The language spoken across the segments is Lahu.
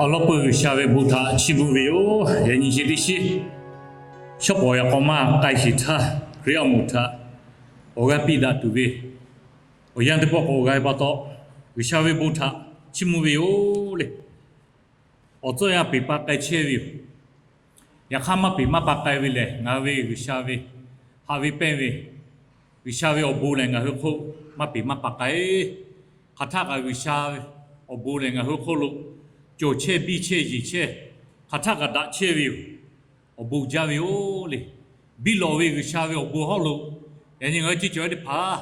Awˬ lawn peuˬ G'uiˬsha ve bon htaꞈ chiˇ mvuh ve yoˬ. Yaꞈ nyi chi teˇ shiˉ shawˉ pawˍ yaꞈ k'aw maˇ k'ai sheˍ htaˇ, Hkriꞈ yaˇ awˬ moˍ htaꞈ awˬ g'aˇ piˇ daꞈ tuˬ ve awˬ yanˇ teˇ pawˆ k'awꞈ g'a ve pa taw, G'uiˬsha ve bon htaꞈ chiˇ mvuh ve yoˬ le. Awˬ tcuhˇ yanˇ peˬ pa k'ai chehˇ ve yoˬ. Yaꞈ hk'aˇ maˇ peˬ maˇ pa k'ai ve lehˬ, ngaˬ hui ve G'uiˬsha ve haꞈ ve pehnˇ ve G'uiˬsha ve awˬ bon lehˬ, ngaˬ hui hk'oˆ maˇ peˬ maˇ pa k'ai. Hk'aˬ htaˆ kaꞈ G'uiˬsha awˬ bon lehˬ, ngaˬ hui hk'oˆ lo cawˬ chehˇ, biˇ chehˇ, yeˬ chehˇ, hk'aˬ htaˆ kaꞈ daꞈ chehˇ ve yoˬ. Awˬ bon jaˇ ve yoˬ le. Biˇ lawꞈ ve G'uiˬsha ve awˬ bon hawˉ lo, yaꞈ nyi ngaˬ hui ceˇ cawˬ ve teˇ hpaˍ,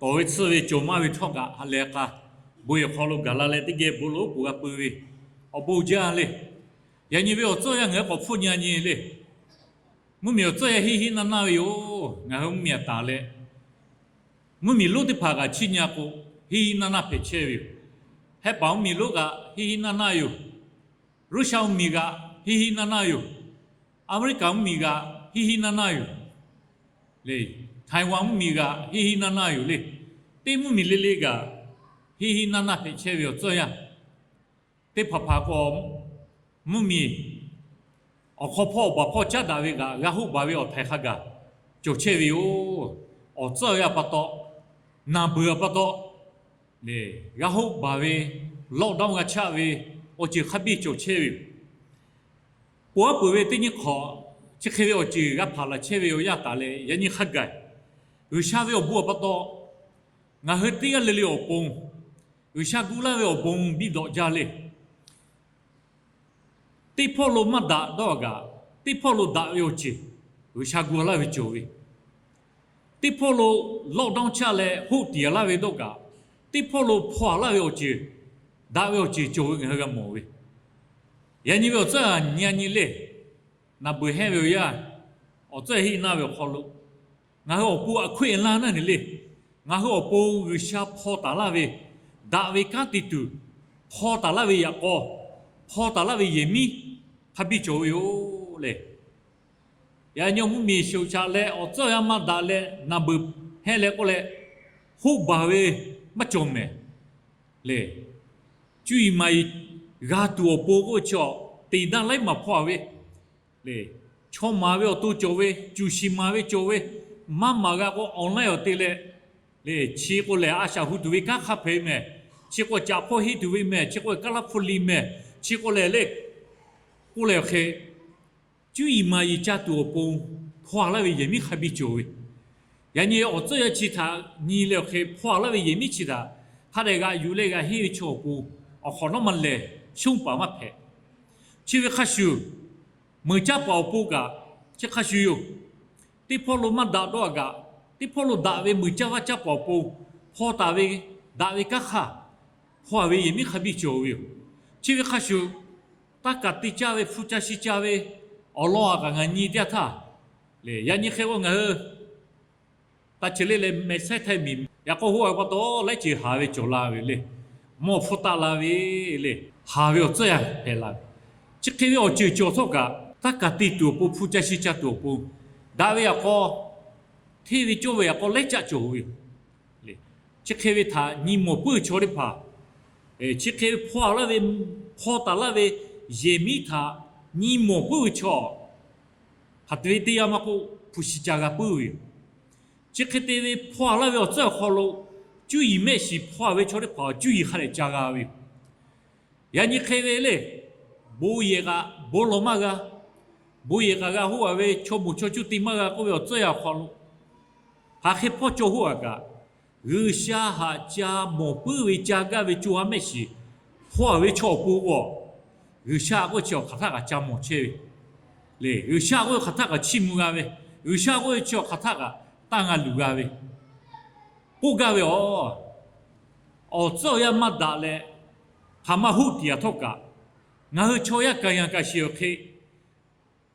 tawˍ ve tsuhˇ ve cawˬ maˇ ve htawˇ kaꞈ ha lehˬ k'a, bon yehˬ hk'aw lo gaˬ la leh teˇ geh bon lo k'oˍ g'a peuˬ ve awˬ bon jaˇ le. Yaꞈ nyi ve awˬ tcuhˇ yanˇ ngaˬ hui k'awꞈ hpfuhˆ nyi a nyi le. Mvuhˇmiˬ awˬ tcuhˇ yanˇ hiˆ hiˆ naˇ naˇ ve yoˬ. Ngaˬ hui mvuhˇmiˬ aꞈ taˍ leh, mvuhˇmiˬ lonˉ teˇ hpaˍ kaꞈ chiˇ nyi a k'o, hiˆ hiˆ naˇ naˇ hpehꞈ chehˇ ve yoˬ. Hehˉ paˍ mvuhˇmiˬ lonˉ kaꞈ hiˆ hiˆ naˇ naˇ yoˬ. Russia mvuhˇmiˬ kaꞈ hiˆ hiˆ naˇ naˇ yoˬ. America mvuhˇmiˬ kaꞈ hiˆ hiˆ naˇ naˇ yoˬ le. Taiwan mvuhˇmiˬ kaꞈ hiˆ hiˆ naˇ naˇ yoˬ le. Teˇ mvuhˇmiˬ le le kaꞈ hiˆ hiˆ naˇ naˇ hpehꞈ chehˇ ve awˬ tcuhˇ yanˇ, teˇ hpaˍ hpaˍ k'o, mvuhˇmiˬ awˬ hk'aw hpawˇ awˬ baˬ hpawˇ caˉ daꞈ ve kaꞈ, g'a hoˆ baˬ ve awˬ htaiˍ hk'a gaˬ cawˬ chehˇ ve yoˬ. Awˬ tcuhˇ yanˇ pa taw, naˬ beuˬ pa taw, g'a hoˆ baˬ ve, lockdown g'a chaˆ ve awˬ ceuˬ hk'a biˇ cawˬ chehˇ ve yoˬ. Pon aˉ peuˬ ve teˇ nyi hk'awꞈ, chi hk'e ve awˬ ceuˬ g'a hpaˍ laˬ chehˇ ve awˬ yanˇ taˍ leh, yaꞈ nyi hk'a gaˬ G'uiˬsha ve awˬ bon awˬ pa taw, ngaˬ hui teˇ g'aˇ le le awˬ pon, G'uiˬsha gu laˇ ve awˬ bon biˇ dawꞈ jaˇ le. Teˇ hpawˇ lo maˇ daꞈ dawˇ kaꞈ, teˇ hpawˇ lo daꞈ ve awˬ ceuˬ G'uiˬsha gu laˇ ve cawˬ ve, teˇ hpawˇ lo lockdown chaˆ leh hoˆ tiˍ laˇ ve dawˇ kaꞈ, teˇ hpawˇ lo hpaw laˇ ve awˬ ceuˬ, daꞈ ve awˬ ceuˬ cawˬ ve ngaˬ hui g'a mawˬ ve. Yaꞈ nyi ve awˬ tcuhˇ nyi a nyi le. Naˬ beuˬ hehnˇ ve awˬ yanˇ, awˬ tcuhˇ hiˆ naˇ ve awˬ hk'aw lo, ngaˬ hui awˬ pon a hkoˆ e laˇ naˇ ne le. Ngaˬ hui awˬ pon G'uiˬsha hpaw taˍ laˇ ve, daꞈ ve kanˉ te tuˬ hpaw taˍ laˇ ve yaꞈ k'aw, hpaw taˍ laˇ ve yehˬ miˉ hk'a biˇ cawˬ ve yoˬ le. Yaꞈ nyi mvuhˇmiˬ shoˍ shaꞈ leh awˬ tcuhˇ yanˇ maˇ daꞈ leh naˬ beuˬ hehnˇ leh k'oˆ leh, hoˆ baˬ ve maˇ cawˬ mehˍ le. Cuˇ yiˍ maˍ yiˍ g'a tuˬ awˬ pon k'oˆ ve chi, teˍ daˇ laiˉ maˬ hpaw ve le. Chaw maˍ ve awˬ to cawˬ ve, cuˬ shiˍ maˍ ve cawˬ ve, maˇ maˍ g'a k'o online awˬ te leh le, chi k'o lehˬ a shaꞈ hu tuˬ ve kanˉ hk'a hpehꞈ mehˍ, chi k'o caꞈ hpawˇ henˇ tuˬ ve mehˍ, chi k'o kaˇ laˇ hpu liꞈ mehˍ, chi k'o lehˬ le, k'oˆ leh awˬ hk'e, cuˇ yiˍ maˍ yiˍ ca tuˬ awˬ pon hpaw laˇ ve yehˬ miˉ hk'a biˇ cawˬ ve. Yaꞈ nyi awˬ tcuhˇ yanˇ chi htaꞈ nyi leh awˬ hk'e hpaw laˇ ve yehˬ miˉ chi htaꞈ hk'a dehꞈ g'aꞈ yuˬ leh g'aꞈ henˇ ve chaw awˬ pon, awˬ hk'awꞈ nawˉ maˇ lehˬ, shonˇ paˍ maˇ hpehꞈ. Chi ve hk'a shuˍ, meuꞈ caˇ paˍ awˬ pon kaꞈ chi hk'a shuˍ yoˬ. Teˇ hpawˇ lo maˇ daꞈ dawˇ kaꞈ, teˇ hpawˇ lo daꞈ ve meuꞈ caˇ vaˇ caˇ paˍ awˬ pon hpaw taˍ ve, daꞈ ve kanˉ hk'aˇ hpaw ve yehˬ miˉ hk'a biˇ cawˬ ve yoˬ. Chi ve hk'a shuˍ, taˇ kaˬ te caˇ ve, hpu ca shi ca ve awˬ lawn a kaꞈ ngaˬ nyi teˇ yanˇ htaˇ le, yaꞈ nyi hk'e k'o ngaˬ hui taˇ ceuˬ le leh mehˍ saiˉ htaiˇ miˬ yaꞈ k'aw hoˆ a pa taw laiˉ ceuˬ haˍ ve cawˬ la ve le. Mawˇ hpfuhˇ taˆ la ve le. Haˍ ve awˬ tcuhˇ yanˇ hpehꞈ la ve. Chi hk'e ve awˬ ceuˬ cawˬ htawˇ kaꞈ, taˇ kaˬ te tuˬ awˬ pon, hpu ca shi ca tuˬ awˬ pon, daꞈ ve yaꞈ k'aw, hteˇ ve cawˇ ve yaꞈ k'aw laiˉ caˆ cawˬ ve yoˬ. Chi hk'e ve htaꞈ nyi mawˬ puiˉ ve chaw teˇ hpaˍ, chi hk'e ve hpaw laˇ ve, hpaw taˍ laˇ ve yehˬ miˉ htaꞈ nyi mawˬ puiˉ ve chaw, hk'aˬ te ve teˇ yanˇ maˇ k'oˆ, hpu shi ca g'a puiˉ ve yoˬ. Chi hk'e te ve hpaw laˇ ve awˬ tcuhˇ awˬ hk'aw lo, cuˇ yiˍ mehˆ shiˍ hpaw ve chaw teˇ hpaˍ cuˇ yiˍ hk'a dehꞈ ca g'a ve yoˬ. Yaꞈ nyi hk'e ve le, bon yehˬ kaꞈ bon lawˬ maˇ g'a, bon yehˬ kaꞈ g'a hoˆ a ve chaw moˍ chaw cuˇ te maˇ g'a k'oˆ ve awˬ tcuhˇ yanˇ awˬ hk'aw lo, hk'aˬ hk'e hpawˇ cawˇ hoˆ a kaꞈ, G'uiˬsha haꞈ ca mawˬ puiˉ ve ca gaˇ ve co ha mehˆ shiˍ hpaw a ve chaw awˬ pon k'o, G'uiˬsha k'oˆ chi awˬ hk'aˬ htaˆ kaꞈ ca mawˬ chehˇ ve le. G'uiˬsha k'oˆ ve hk'aˬ htaˆ kaꞈ chiˇ mvuh g'a ve, G'uiˬsha k'oˆ ve chi awˬ hk'aˬ htaˆ kaꞈ taˇ g'a luˬ g'a ve, k'oˆ gaˇ ve awˬ, awˬ tcuhˇ awˬ yanˇ maˇ daꞈ leh, hk'aˬ ma hoˆ tiˍ a htawˇ kaꞈ, ngaˬ hui chaw yaˇ kaˍ yanˍ kaꞈ shiˍ awˬ hk'e,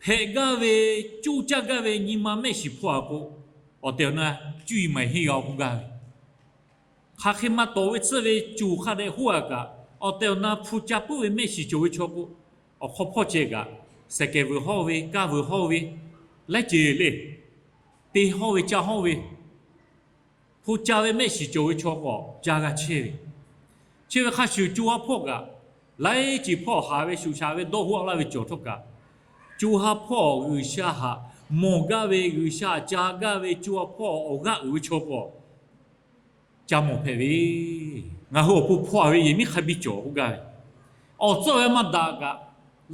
hpehꞈ gaˇ ve, coˇ caˇ gaˇ ve nyi ma mehˆ shiˍ hpaw a k'o, awˬ tehˬ awˬ na cuˇ yiˍ maˍ yiˍ henˇ g'a k'oˆ gaˇ ve, hk'aˬ hk'e ma tawˍ ve tsuhˇ ve coˬ hk'a dehꞈ hoˆ a kaꞈ, awˬ tehˬ awˬ na hpu ca puiˉ ve mehˆ shiˍ cawˬ ve chaw k'o, awˬ hk'aw hpawˇ ceh kaꞈ, sehˍ kehˬ vuiˬ hawˇ ve, kaˇ vuiˬ hawˇ ve, laiˉ ceuˬ le, te hawˇ ve ca hawˇ ve, hpu ca ve mehˆ shiˍ cawˬ ve chaw k'o ca g'a chehˇ ve. Chi ve hk'a shuˍ co ha hpawˇ kaꞈ, Laiˉ ceuˬ hpawˇ haˍ ve shuˍ shaˍ ve dawˇ huˆ laˇ ve cawˬ htawˇ kaꞈ, co ha hpawˇ G'uiˬsha htaꞈ mawˬ gaˇ ve, G'uiˬsha htaꞈ ca gaˇ ve, co ha hpawˇ awˬ g'aˇ uiˍ ve chaw k'awꞈ ca mawˬ hpehꞈ ve, ngaˬ hui awˬ pon hpawˇ ve yehˬ miˉ hk'a biˇ cawˬ k'oˆ gaˇ ve, awˬ tcuhˉ ve maˇ daꞈ kaꞈ,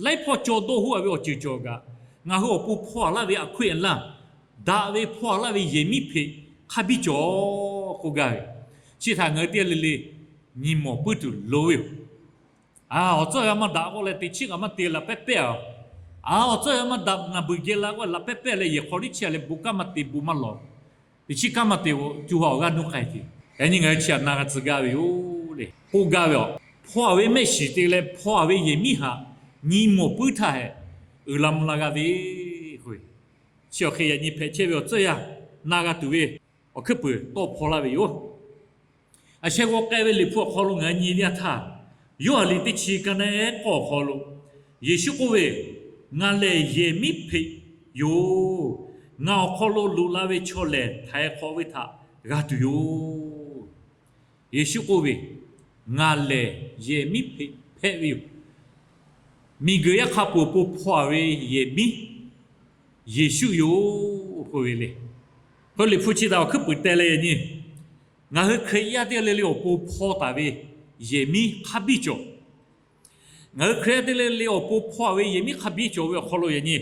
laiˉ hpawˇ caw dawˇ huˆ ve awˬ ceuˬ cawˬ kaꞈ, ngaˬ hui awˬ pon hpawˇ laˇ ve a hkuiˆ a laˇ, daꞈ ve hpawˇ laˇ ve yehˬ miˉ hpeꞈ hk'a biˇ cawˬ k'oˆ gaˇ ve, chi htaꞈ ngaˬ hui teˇ g'aˇ le le nyi mawˬ puiˉ tuˬ loˍ ve yoˬ. A, awˬ tcuhˉ ve maˇ daꞈ k'oˆ leh teꞈ chiˉ kaꞈ maˇ te laꞈ pehˉ pehˉ a. A, awˬ tcuhˉ ve maˇ daꞈ naˬ beuˬ geh la k'oˆ laꞈ pehˉ pehˉ leh yehˬ hk'aw liˇ chehˇ leh bon kanˉ maˇ te bon maˇ lawˬ. Teꞈ chiˉ kanˉ maˇ te k'o, co ha awˬ g'aˇ nuˇ k'ai ce. Yaꞈ nyi ngaˬ hui chi htaꞈ na g'a tcuh gaˇ ve yoˬ le k'oˆ gaˇ ve, hpawˇ ve mehˆ shiˍ te leh hpawˇ ve yehˬ miˉ htaꞈ nyi mawˬ puiˉ htaˇ hehꞈ, uiˍ la mvuh la g'a ve k'o, chi awˬ hk'e yaꞈ nyi hpehꞈ chehˇ ve awˬ tcuhˉ yaˇ na g'a tuˬ ve awˬ hkuiˉ puiˍ tawˇ hpaw laˇ ve yoˬ. A sheh g'aw k'ai ve Liꞈ hpu awˬ hk'aw lo ngaˬ hui nyi ve yaˇ htaˇ, Yoˇhanˬ liꞈ teˇ chi ka naˉ k'awˇ awˬ hk'aw lo Yeˍsuˆ k'oˆ ve, Ngaˬ lehˬ yehˬ miˉ hpeꞈ yoˬ. Ngaˬ awˬ hk'aw lo loꞈ la ve chaw lehˬ, htaiˍ hk'awꞈ ve htaꞈ g'a tuˬ yoˬ. Yeˍsuˆ k'oˆ ve, Ngaˬ lehˬ yehˬ miˉ hpeꞈ hpehꞈ ve yoˬ. Miˬguiˬ yaˇ hk'a peu-eˬ awˬ pon hpawˇ ve yehˬ miˉ Yeˍsuˆ yoˬ k'oˆ ve le. Hk'e Liꞈ hpu chi htaꞈ awˬ hkuiˉ puiˍ teh leh yaꞈ nyi, ngaˬ hui Hkriꞈ yaˇ teˇ g'aˇ le le awˬ pon hpawˇ taˍ ve yehˬ miˉ hk'a biˇ cawˬ. Ngaˬ hui Hkriꞈ yaˇ teˇ g'aˇ le le awˬ pon hpawˇ ve yehˬ miˉ hk'a biˇ cawˬ ve awˬ hk'aw lo yaꞈ nyi,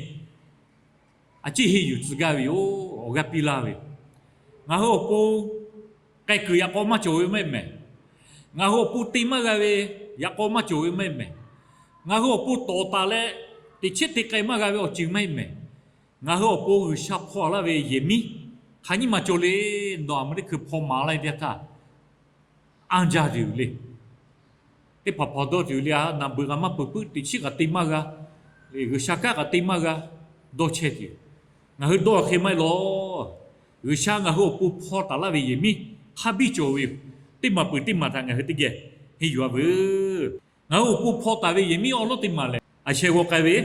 a ciˉ henˇ yuˬ tcuh gaˇ ve yoˬ. Awˬ g'aˇ piˇ laˇ ve, ngaˬ hui awˬ pon k'ai kuiˬ yaꞈ k'aw maˇ cawˬ ve maˇ heˆ mehˍ. Ngaˬ hui awˬ pon te maˇ g'a ve yaꞈ k'aw maˇ cawˬ ve maˇ heˆ mehˍ. Ngaˬ hui awˬ pon tawˍ taˍ leh teꞈ chiˉ te k'ai maˇ g'a ve awˬ ceuˬ maˇ heˆ mehˍ. Ngaˬ hui awˬ pon G'uiˬsha hpawˇ laˇ ve yehˬ miˉ hk'aˬ nyiˇ maˬ cawˬ le. Nawˬ aˬ ma teˇ hkui hpaw maˍ laˇ ve teˇ yanˇ htaˇ, anˇ jaˇ tuˬ yoˬ le. Teˇ hpaˍ hpaw dawˇ tuˬ yoˬ le. A, naˬ beuˬ kaꞈ maˇ peuˬ puiˉ, teꞈ chiˉ kaꞈ te maˇ g'a, G'uiˬsha kanˉ kaꞈ te maˇ g'a, dawˇ chehˇ tuˬ yoˬ. Ngaˬ hui dawˇ hk'e maˇ heˆ lawˬ. G'uiˬsha ngaˬ hui awˬ pon hpawˇ taˍ laˇ ve yehˬ miˉ hk'a biˇ cawˬ ve yoˬ. Teˇ maˬ peuˬ teˇ maˬ htaꞈ ngaˬ hui teˇ geh henˇ yuˬ-a veuˬ. Ngaˬ hui awˬ pon hpaw taˍ ve yehˬ miˉ awˉ lawˉ teˇ maˬ lehˬ, a sheh g'aw k'ai ve,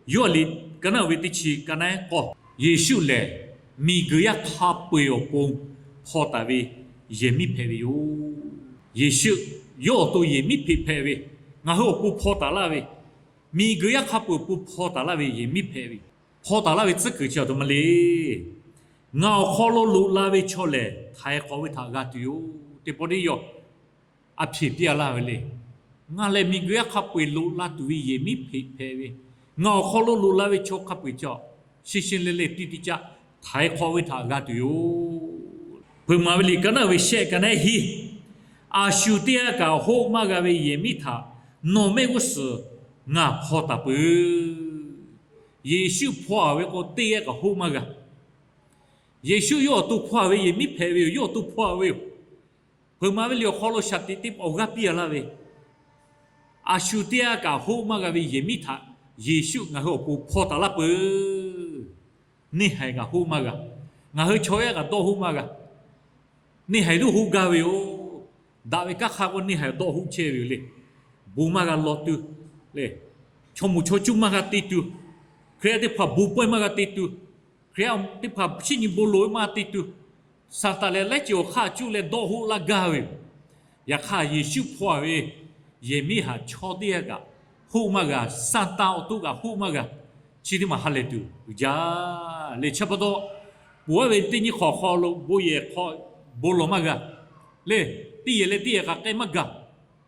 Yoˇhanˬ liꞈ ka naˉ ve teˇ chi ka naˉ k'awˇ, Yeˍsuˆ lehˬ miˬguiˬ yaˇ hk'a peu-eˬ awˬ pon hpaw taˍ ve yehˬ miˉ hpehꞈ ve yoˬ. Yeˍsuˆ yawˇ awˬ to yehˬ miˉ hpeꞈ hpehꞈ ve, ngaˬ hui awˬ pon hpaw taˍ laˇ ve, miˬguiˬ yaˇ hk'a peu-eˬ awˬ pon hpaw taˍ laˇ ve yehˬ miˉ hpehꞈ ve, hpaw taˍ laˇ ve tcuhˉ kuiˬ chi awˬ to ma le. Ngaˬ awˬ hk'aw lo loꞈ la ve chaw lehˬ, htaiˍ hk'awꞈ ve htaꞈ g'a tuˬ yoˬ. Teˇ pawˆ teˇ yawˇ a hpeꞈ piˇ-a laˇ ve le. Ngaˬ lehˬ miˬguiˬ yaˇ hk'a peu-eˬ loꞈ la tuˬ ve yehˬ miˉ hpeꞈ hpehꞈ ve, ngaˬ awˬ hk'aw lo loꞈ la ve chaw hk'a peu-eˬ chaw, shi shi le le tiˇ tiˇ caˆ htaiˍ hk'awꞈ ve htaꞈ g'a tuˬ yoˬ. Hpeuꞈ maˍ ve liꞈ ka naˉ ve shehˆ ka naˉ hiˉ, a shu teˇ g'aˇ kaꞈ hoˆ maˇ g'a ve yehˬ miˉ htaꞈ nawˬ mehˆ g'uˇ suhˍ ngaˬ hpaw taˍ peuˬ. Yeˍsuˆ hpaw-a ve k'o, teˇ g'aˇ kaꞈ hoˆ maˇ g'a. Yeˍsuˆ yawˇ awˬ to hpaw-a ve yehˬ miˉ hpehꞈ ve yoˬ. Yawˇ awˬ to hpaw-a ve yoˬ. Hpeuꞈ maˍ ve liꞈ awˬ hk'aw lo shaˍ tiꞈ teˇ awˬ g'aˇ piˇ-a laˇ ve, a shu teˇ g'aˇ kaꞈ hoˆ maˇ g'a ve yehˬ miˉ htaꞈ Yeˍsuˆ ngaˬ hui awˬ pon hpaw taˍ laˇ peuˬ. Neˇ haiˬ kaꞈ hoˆ maˇ g'a. Ngaˬ hui chaw yaˇ kaꞈ dawˇ hoˆ maˇ g'a. Neˇ haiˬ lo hoˆ gaˇ ve yoˬ. Daꞈ ve kanˉ hk'a k'o neˇ haiˬ dawˇ hoˆ chehˇ ve yoˬ le. Bon maˇ g'a law tuˬ le. Chaw moˍ chaw cuˇ maˇ g'a te tuˬ. Hkriꞈ yaˇ teˇ hpaˍ bon pawehˇ maˇ g'a te tuˬ. Hkriꞈ yaˇ teˇ hpaˍ chiˇ nyi bon loꞈ ve maˇ g'a te tuˬ. Saˍtanˍ lehˬ laiˉ ceuˬ awˬ hk'aˇ cuˇ leh dawˇ hoˆ laˇ gaˇ ve yoˬ. Yaꞈ hk'aˇ Yeˍsuˆ hpaw-a ve yehˬ miˉ htaꞈ chaw teˇ g'aˇ kaꞈ hoˆ maˇ g'a. Saˍtanˍ awˬ to kaꞈ hoˆ maˇ g'a. Chi teˇ maˬ ha lehˬ tuˬ uiˍ jaˇ le. Chi pa taw, poˬ-a ve teˇ nyi hk'awꞈ hk'aw lo bon yehˬ hk'aw bon lawˬ maˇ g'a le. Teˇ yehˬ leh teˇ yehˬ k'aꞈ k'ai maˇ gaˬ.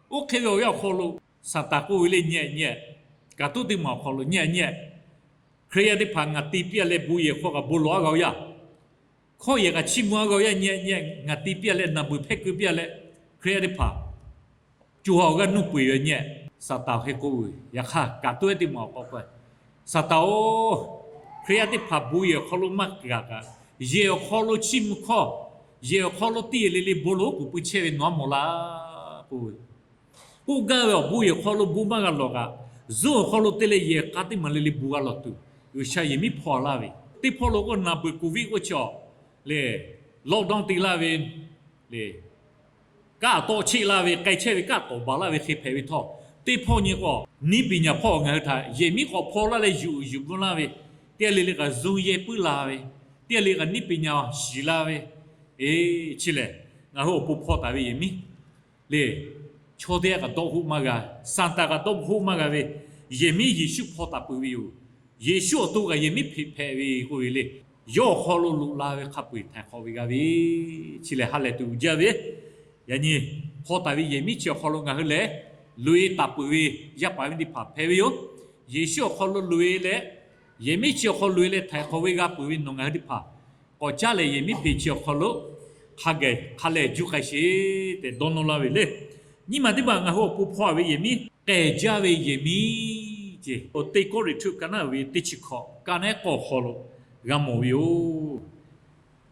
Oˇ hk'e ve awˬ yanˇ awˬ hk'aw lo Saˍtanˍ k'oˆ ve le, nyi-a nyi-a, kaꞈ toˉ teˇ maˬ awˬ hk'aw lo nyi-a nyi-a, Hkriꞈ yaˇ teˇ hpaˍ ngaˬ te piˇ-a leh bon yehˬ hk'aw kaꞈ bon lawˬ-a g'a-o yaˇ. Hkawˇ yehˬ kaꞈ chiˇ mvuh-a g'a-o yaˇ, nyi-a nyi-a, ngaˬ te piˇ-a leh naˬ beuˬ hpehˇ keu piˇ-a leh, Hkriꞈ yaˇ teˇ hpaˍ co ha awˬ g'aˇ nuˇ peu-eˬ ve nyi-a. Saˍtanˍ hk'e k'oˆ ve, yaꞈ hk'aˇ kaꞈ toˉ-e teˇ maˬ awˬ hk'aw k'oˆ-e, Saˍtanˍ-oˬ, Hkriꞈ yaˇ teˇ hpaˍ bon yehˬ awˬ hk'aw lo maˇ g'a kaꞈ, yehˬ awˬ hk'aw lo chiˇ mvuh hkawˇ, yehˬ awˬ hk'aw lo teˇ yehˬ le le bon lawˬ-o kuˬ pui chehˇ ve nawˬ-a mawˬ laˇ k'oˆ ve. K'oˆ gaˇ ve awˬ bon yehˬ hk'aw lo bon maˇ g'a lawˬ kaꞈ, zuhˆ awˬ hk'aw lo te leh yehˬ k'a teˇ maˬ le le bon g'a lawˬ tuˬ, G'uiˬsha yehˬ miˉ hpaw laˇ ve. Teˇ hpawˇ lo k'o naˬ beuˬ Covid k'oˆ chi-a le, lockdown te laˇ ve le, kaˇ tawˆ cheˆ laˇ ve, k'ai chehˇ ve kaˇ tawˍ baˬ laˇ ve hk'e hpehꞈ ve htawˇ, teˇ hpawˇ nyi k'o, niˉ piˍ nyaˍ hpawˇ ngaˬ hui htaꞈ yehˬ miˉ k'awꞈ hpaw laˇ leh yuˬ uiˍ yuˬ mvuh laˇ ve, teˇ g'aˇ le le kaꞈ Zoom yehˬ puiˉ la ve, teˇ g'aˇ le kaꞈ niˉ piˍ nyaˍ shiˍ la ve, e, chi lehˬ ngaˬ hui awˬ pon hpaw taˍ ve yehˬ miˉ le. Chaw teˇ g'aˇ kaꞈ dawˇ hoˆ maˇ g'a, Saˍtanˍ kaꞈ dawˇ hoˆ maˇ g'a ve, yehˬ miˉ Yeˍsuˆ hpaw taˍ peuˬ ve yoˬ. Yeˍsuˆ awˬ to kaꞈ yehˬ miˉ hpeꞈ hpehꞈ ve k'oˆ ve le. Yawˇ awˬ hk'aw lo loꞈ la ve hk'a peu-eˬ htaiˍ hk'awꞈ ve g'a ve, chi lehˬ ha lehˬ tuˬ uiˍ jaˇ ve. Yaꞈ nyi hpaw taˍ ve yehˬ miˉ chi awˬ hk'aw lo ngaˬ hui lehˬ loꞈ-e taˍ peuˬ ve yaˇ paˍ ve teˇ hpaˍ hpehꞈ ve yoˬ. Yeˍsuˆ awˬ hk'aw lo loꞈ-e leh, yehˬ miˉ chi awˬ hk'aw loꞈ-e leh htaiˍ hk'awꞈ ve g'a peuˬ ve nawˬ ngaˬ hui teˇ hpaˍ k'awꞈ caˉ leh yehˬ miˉ hpeꞈ chi awˬ hk'aw lo hk'a geh hk'a lehˬ juˇ k'ai sheˍ tehꞈ dawˇ nawˇ laˇ ve le. Nyiˇ maˬ teˇ maˬ ngaˬ hui awˬ pon hpaw-a ve yehˬ miˉ k'ehˬ jaˇ ve yehˬ miˉ ceˇ. Teˇ Kawˇrenˍhtuˆ ka naˉ uiˍ ve teˇ chi hkawꞈ ka naˉ k'awˇ awˬ hk'aw lo g'a mawˬ ve yoˬ.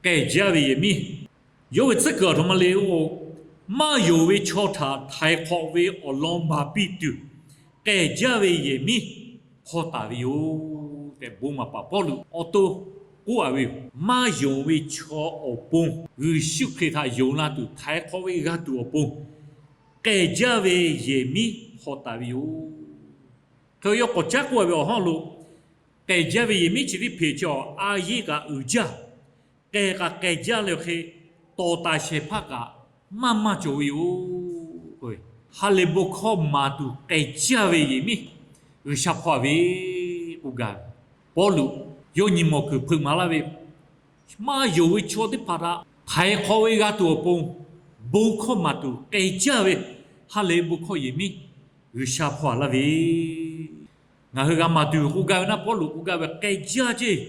K'ehˬ jaˇ ve yehˬ miˉ. Yawˇ ve tcuhˉ kuiˬ aˬ htoꞈ ma le k'o, maˇ yonˍ ve chaw htaꞈ htaiˍ hk'awꞈ ve awˬ lawn maˍ piˇ tuˬ, k'ehˬ jaˇ ve yehˬ miˉ hpaw taˍ ve yoˬ tehꞈ, bon maˍ paˍ Pawˇluꞈ awˬ to k'oˆ-a ve yoˬ. Maˇ yonˍ ve chaw awˬ pon, Yeˍsuˆ Hkriꞈ htaꞈ yonˍ la tuˬ htaiˍ hk'awꞈ ve g'a tuˬ awˬ pon, k'ehˬ jaˇ ve yehˬ miˉ hpaw taˍ ve yoˬ. Hk'e yawˇ k'awꞈ caˉ k'oˆ-a ve awˬ hawˉ lo, k'ehˬ jaˇ ve yehˬ miˉ chi teˇ hpeꞈ chaw a yeˆ kaꞈ uiˍ jaˇ, k'ehˬ kaꞈ k'ehˬ jaˇ leh awˬ hk'e, tawˍ taˍ shehˍ hpaˇ kaꞈ maˇ maˇ cawˬ ve yoˬ. Ha lehˬ bon hkawˇ maˍ tuˬ k'ehˬ jaˇ ve yehˬ miˉ G'uiˬsha hpaw-a ve k'oˆ gaˇ ve. Pawˇluꞈ yawˇ nyi mawˬ kuiˬ hpeuꞈ maˍ laˇ ve, maˇ yonˍ ve chaw teˇ hpaˍ htaꞈ htaiˍ hk'awꞈ ve g'a tuˬ awˬ pon, bon hkawˇ maˍ tuˬ k'ehˬ jaˇ ve ha lehˬ bon hkawˇ yehˬ miˉ G'uiˬsha hpaw-a laˇ ve, ngaˬ hui g'a maˍ tuˬ k'oˆ gaˇ ve naˉ, Pawˇluꞈ k'oˆ gaˇ ve k'ehˬ jaˇ ceˇ,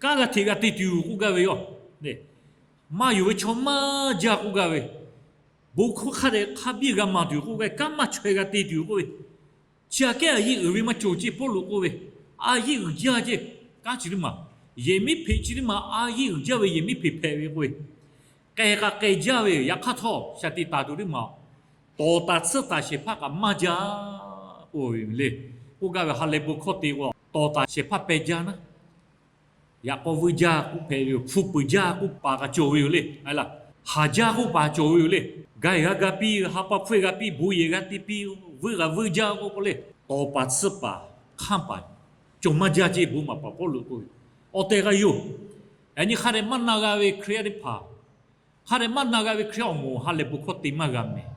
kanˉ g'a hteꞈ g'a te tuˬ yoˬ k'oˆ gaˇ ve yoˬ. Maˇ yonˍ ve chaw maˇ jaˇ k'oˆ gaˇ ve, bon hkawˇ hk'a dehꞈ hk'a biˇ g'a maˍ tuˬ yoˬ k'oˆ gaˇ ve, kanˉ maˇ chaweh g'a te tuˬ yoˬ k'oˆ ve, chi aꞈ kehˉ a yeˆ uiˍ ve maˇ cawˬ ceˇ Pawˇluꞈ k'oˆ ve, a yeˆ uiˍ jaˇ ceˇ, kanˉ chi teˇ maˬ, yehˬ miˉ hpeꞈ chi teˇ maˬ a yeˆ uiˍ jaˇ ve yehˬ miˉ hpeꞈ hpehꞈ ve k'oˆ ve, k'ehˬ kaꞈ k'ehˬ jaˇ ve yoˬ. Yaꞈ hk'aˇ htawˇ shaˍ tiꞈ taˍ tuˬ teˇ maˬ, tawˍ taˍ tsuhˇ taˍ shehˍ hpaˇ kaꞈ maˇ jaˇ k'oˆ ve le. K'oˆ gaˇ ve ha lehˬ bon hkawˇ te k'o, tawˍ taˍ shehˍ hpaˇ peh jaˇ naˉ, yaꞈ k'aw vuiˇ jaˇ k'oˆ hpehꞈ ve yoˬ. Hpu peuˬ jaˇ k'oˆ paˍ kaꞈ cawˬ ve yoˬ le. Haˍ jaˇ k'oˆ paˍ cawˬ ve yoˬ le. Ga-eˬ g'a ga piˇ, ha pa hpfuhˇ g'a piˇ, bon yehˬ g'a te piˇ, vuiˇ g'a vuiˇ jaˇ k'oˆ k'o le, tawˍ paˍ tsuhˇ paˍ hk'anˇ paˍ cawˬ maˇ jaˇ ceˇ bon maˍ paˍ Pawˇluꞈ k'oˆ ve. Awˬ tehˬ g'a yoˬ. Yaꞈ nyi hk'a dehꞈ maˇ na g'a ve Hkriꞈ yaˇ teˇ hpaˍ, hk'a dehꞈ maˇ na g'a ve Hkriꞈ awˬ moˍ ha lehˬ bon hkawˇ te maˇ g'a mehˍ.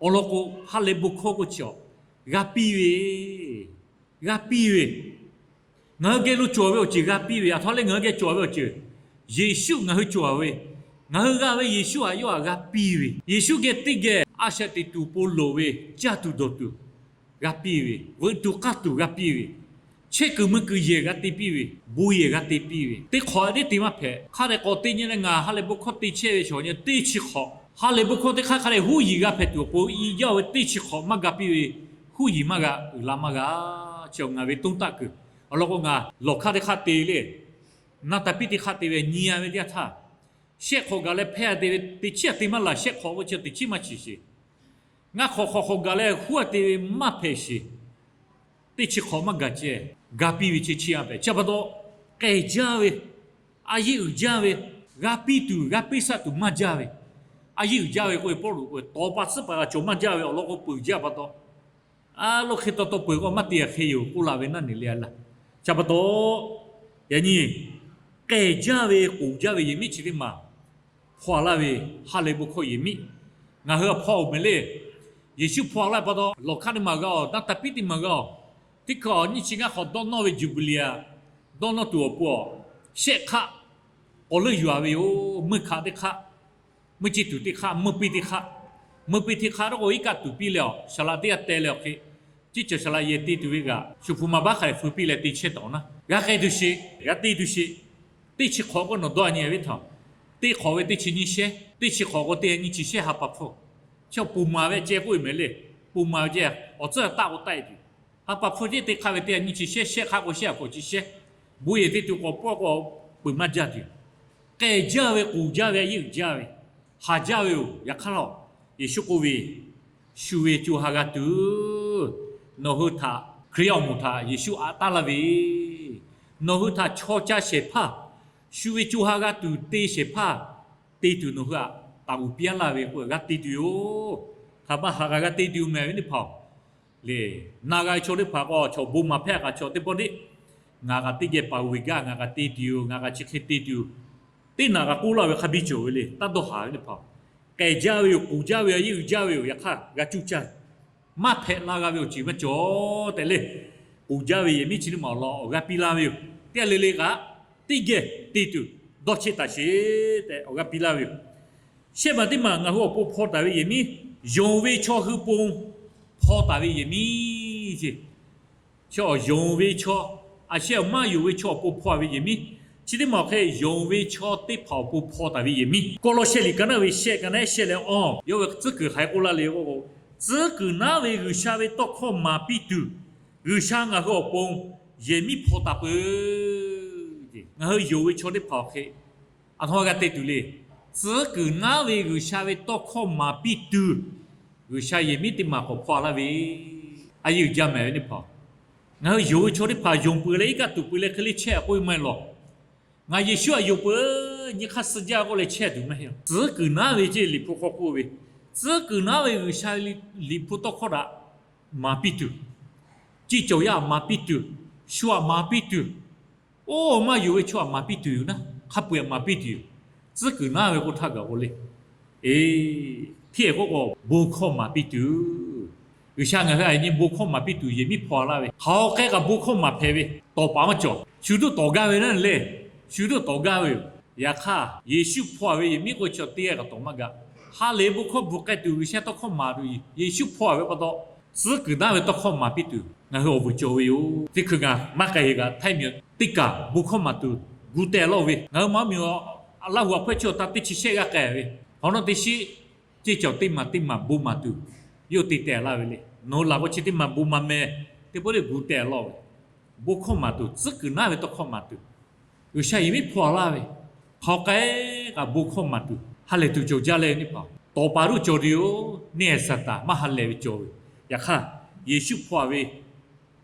Awˬ lawn k'o, ha lehˬ bon hkawˇ k'oˆ chi awˬ g'a piˇ ve, g'a piˇ ve, ngaˬ hui geh lo cawˬ ve awˬ ceuˬ g'a piˇ ve, aˬ htoꞈ ma le ngaˬ hui geh cawˬ ve awˬ ceuˬ, Yeˍsuˆ ngaˬ hui cawˬ ve, ngaˬ hui g'a ve Yeˍsuˆ htaꞈ yawˇ htaꞈ g'a piˇ ve, Yeˍsuˆ geh teˇ geh a shaꞈ teꞈ tuˬ pon loˍ ve, caˇ tuˬ dawˬ tuˬ g'a piˇ ve, veuꞈ tuˬ k'aˇ tuˬ g'a piˇ ve, chehˇ kuiˬ mui kuiˬ yehˬ g'a te piˇ ve, bon yehˬ g'a te piˇ ve, teˇ hk'awꞈ teˇ te maˇ hpehꞈ. Hk'a dehꞈ k'awꞈ te nyi leh ngaˬ ha lehˬ bon hkawˇ te chehˇ ve chaw nyi teˇ chi hk'awꞈ, ha lehˬ bon hkawˇ teˇ hk'aˇ hk'a dehꞈ huˉ yiˍ g'a hpehꞈ tuˬ awˬ pon i jaˇ ve teˇ chi hk'awꞈ maˇ ga piˇ ve, huˉ yiˍ maˇ g'a, uiˍ la maˇ g'a. Chi ngaˬ ve toˇ taˆ kuiˬ. Awˬ lawn k'o, ngaˬ lawˬ hk'aˇ teˇ hk'aˇ te le, naˇ taˍ piˇ teˇ hk'aˇ te ve nyi-a ve teˇ yanˇ htaˇ, shehˆ hk'awꞈ gaˬ leh hpehˇ-a te ve teˇ chiˉ-a te maˇ laˬ, shehˆ hk'awꞈ k'oˆ chi teˇ chiˉ maˇ shiˍ sheˍ. Ngaˇ hk'awꞈ hk'awꞈ hk'awꞈ gaˬ leh huˉ-a te ve maˇ hpehꞈ sheˍ. Teˇ chi hk'awꞈ maˇ gaˬ ceh, ga piˇ ve chi chi-a hpehꞈ. Chi pa taw, k'ehˬ jaˇ ve, a yeˆ uiˍ jaˇ ve, g'a piˇ tuˬ g'a piˇ shaˆ tuˬ maˇ jaˇ ve, a yeˆ uiˍ jaˇ ve k'oˆ ve Pawˇluꞈ k'oˆ ve, tawˍ paˍ tsuhˇ paˍ g'a cawˬ maˇ jaˇ ve awˬ lawn k'o peuˬ jaˇ pa taw, a lo hk'e taw taw peuˬ k'o maˇ te-a hk'e yoˬ k'oˆ la ve naˉ neˬ le a laˇ. Chi pa taw, yaꞈ nyi k'ehˬ jaˇ ve k'oˍ jaˇ ve yehˬ miˉ chi teˇ maˬ hpaw-a laˇ ve, ha lehˬ bon hkawˇ yehˬ miˉ ngaˬ hui hpaw-oˬ mehˍ le. Yeˍsuˆ hpaw-a laˇ pa taw, lawˬ hk'aˇ teˇ maˬ g'a-oˬ, naˇ taˍ piˇ teˇ maˬ g'a-oˬ, teˇ hkui awˬ nyiˇ chi ngaˇ hk'awꞈ dawˇ nawˇ ve Jubilee-a dawˇ nawˇ tuˬ awˬ pon-a, shehˆ hk'aˆ k'awꞈ leuˆ yuˬ-a ve yoˬ. Meuˇ hk'aˆ teˇ hk'aˆ, meuˇ ceˇ tuˬ teˇ hk'aˆ, meuˇ piˇ teˇ hk'aˆ, meuˇ piˇ teˇ hk'aˆ k'o iˉ kaˆ tuˬ piˇ leh-a, saˍ laꞈ teˇ g'aˇ teh leh awˬ hk'e, ceˇ cawˬ saˍ laꞈ yehˬ te tuˬ ve g'aꞈ shuˍ hpu ma baˆ hk'a dehꞈ feu piˇ leh te chehˇ taw naˉ, g'a k'ai tuˬ sheˍ, g'a te tuˬ sheˍ. Teˇ chi hk'awꞈ k'o nawˬ dawˇ-a nyi ve htaꞈ, teˇ hk'awꞈ ve teˇ chi nyiˇ shehˉ, teˇ chi hk'awꞈ k'o teˇ nyiˇ chi shehˉ ha pa hpfuhˇ. Chi awˬ pon maˍ ve ceh k'oˆ ve mehˍ le. Pon maˍ ve ceh awˬ tcuhˉ taˆ k'o taˆ-e tuˬ, ha pa hpfuhˇ ceˇ teˇ hk'aˆ ve teˇ nyiˇ chi shehˉ, shehˆ hk'aˆ k'o shehˆ a hk'awꞈ chi shehˉ, bon yehˬ te tuˬ k'awꞈ pawˆ k'o peuˬ maˇ jaˇ tuˬ, k'ehˬ jaˇ ve k'oˍ jaˇ ve a yeˆ uiˍ jaˇ ve, haˍ jaˇ ve yoˬ. Yaꞈ hk'aˇ law, Yeˍsuˆ k'oˆ ve, shu ve co ha g'a tuˬ, nawˬ hui htaꞈ Hkriꞈ yaˇ awˬ moˍ htaꞈ Yeˍsuˆ aꞈ taˉ laˇ ve, nawˬ hui htaꞈ chaw ca shehˍ hpaˇ, shu ve co ha g'a tuˬ te shehˍ hpaˇ te tuˬ nawˬ hui htaꞈ taˍ uiˍ piˇ-a laˇ ve k'o g'a te tuˬ yoˬ. Hk'aˬ ma haꞈ kaꞈ g'a te tuˬ yoˬ mehˍ ve teˇ hpaˍ-oˬ le. Na g'a ve chaw teˇ hpaˍ k'o chaw bon maˍ hpehˇ kaꞈ chaw teˇ pawˆ teˇ, ngaˬ kaꞈ teˇ geh paˍ uiˍ gaˇ, ngaˬ kaꞈ te tuˬ yoˬ, ngaˬ kaꞈ chi hk'e te tuˬ yoˬ. Teˇ naꞈ kaꞈ k'oˆ laˇ ve hk'a biˇ cawˬ ve le. Taˇ dawˇ haˍ ve teˇ hpaˍ-oˬ, k'ehˬ jaˇ ve yoˬ, k'oˍ jaˇ ve, a yeˇ uiˍ jaˇ ve yoˬ. Yaꞈ hk'aˇ g'a cuˇ caˇ, maˇ hpehꞈ la g'a ve awˬ ceuˬ maˇ cawˬ tehꞈ le, k'oˍ jaˇ ve yehˬ miˉ chi teˇ maˬ awˬ lawn awˬ g'aˇ piˇ laˇ ve yoˬ. Teˇ g'aˇ le le kaꞈ teˇ geh te tuˬ dawˇ cheˆ taˍ sheˍ tehꞈ awˬ g'aˇ piˇ laˇ ve yoˬ. Shehˆ maˬ teˇ maˬ ngaˬ hui awˬ pon hpaw taˍ ve yehˬ miˉ, yonˍ ve chaw hui pon hpaw taˍ ve yehˬ miˉ ce. Chaw yonˍ ve chaw, a shehˆ awˬ maˇ yonˍ ve chaw awˬ pon hpaw ve yehˬ miˉ. Chi teˇ maˬ awˬ hk'e yonˍ ve chaw teˇ hpaˍ awˬ pon hpaw taˍ ve yehˬ miˉ. Kawˇlawˇshehˆ liꞈ ka naˉ ve shehˆ, ka naˉ shehˆ leh awˇ, yawˇ ve tcuhˉ kuiˬ hk'aˬ hk'e k'oˆ laˇ le k'o, tcuhˉ kuiˬ naˉ ve G'uiˬsha ve tawˇ hkawˇ maˍ piˇ tuˬ, G'uiˬsha ngaˬ hui awˬ pon yehˬ miˉ hpaw taˍ peuˬ. Ngaˬ hui yonˍ ve chaw teˇ hpaˍ awˬ hk'e a htoꞈ ma g'a te tuˬ le. Tcuhˉ kuiˬ naˉ ve G'uiˬsha ve tawˇ hkawˇ maˍ piˇ tuˬ, G'uiˬsha yehˬ miˉ teˇ maˬ k'awꞈ hpaw laˇ ve, a yeˇ uiˍ jaˇ mehˍ ve teˇ hpaˍ, ngaˬ hui yonˍ ve chaw teˇ hpaˍ yonˍ peuˬ leh iˉ kaˆ tuˬ peuˬ leh hk'e le chehˇ k'oˆ ve maˇ heˆ lawˬ. Ngaˬ Yeˍsuˆ htaꞈ yonˍ peuˬ, nyi hk'aˇ suh jaˇ k'oˆ leh chehˇ tuˬ maˇ heˆ. Tcuhˉ kuiˬ naˉ ve ceˇ, Liꞈ hpu hk'aw k'oˆ ve, tcuhˉ kuiˬ naˉ ve G'uiˬsha ve Liꞈ hpu tawˇ hkawˇ htaꞈ maˍ piˇ tuˬ, ceˇ cawˬ yaˇ htaꞈ maˍ piˇ tuˬ, shu htaꞈ maˍ piˇ tuˬ, oˇ maˇ yonˍ ve chaw htaꞈ maˍ piˇ tuˬ yoˬ naˉ, hk'a peu-eˬ maˍ piˇ tuˬ yoˬ. Tcuhˉ kuiˬ naˉ ve k'oˆ htaˇ gaˬ k'o le, e, hteˇ k'oˆ k'o bon hkawˇ maˍ piˇ tuˬ, G'uiˬsha ngaˬ hui a nyi bon hkawˇ maˍ piˇ tuˬ yehˬ miˉ hpaw laˇ ve, hk'aˬ hk'e kaꞈ bon hkawˇ maˍ hpehꞈ ve, tawˍ paˍ maˇ cawˬ. Shu duˆ tawˍ gaˇ ve naˉ le, shu duˆ tawˍ gaˇ ve yoˬ. Yaꞈ hk'aˇ Yeˍsuˆ hpaw ve yehˬ miˉ k'o chaw teˇ g'aˇ kaꞈ tawˍ maˇ gaˇ. Ha lehˬ bon hkawˇ bvuhꞈ k'ai tuˬ G'uiˬsha tawˇ hkawˇ maˍ tuˬ, Yeˍsuˆ hpaw ve pa taw, tcuhˉ kuiˬ naˉ ve tawˇ hkawˇ maˍ piˇ tuˬ ngaˬ hui awˬ vuiˬ cawˬ ve yoˬ. Teˇ hkui ngaˬ maˇ k'ai heˍ kaꞈ htaiˇ miˬ teˇ kaˬ bon hkawˇ maˍ tuˬ gu teh laˇ ve, ngaˬ hui maˇ miˬ Laˇ huˍ awˬ hpawehˇ chi awˬ htaˇ teˇ chi shehˆ g'aˇ k'ai ve, hk'awꞈ nawˉ teˇ shiˉ ceˇ cawˬ teˇ maˬ teˇ maˬ bon maˍ tuˬ yawˇ te tehˬ laˇ ve le. Nawˬ hui laˬ k'o chi teˇ maˬ bon maˍ meh, teˇ pawˆ le gu teh laˇ ve, bon hkawˇ maˍ tuˬ, tcuhˉ kuiˬ naˉ ve tawˇ hkawˇ maˍ tuˬ, G'uiˬsha yehˬ miˉ hpaw laˇ ve, hk'aˬ hk'e kaꞈ bon hkawˇ maˍ tuˬ ha lehˬ tuˬ cawˬ jaˇ leh ve teˇ hpaˍ, tawˍ paˍ ruˆ cawˬ tuˬ yoˬ. Neˇ Saˍtanˍ maˇ ha lehˬ ve cawˬ ve. Yaꞈ hk'aˇ Yeˍsuˆ hpaw ve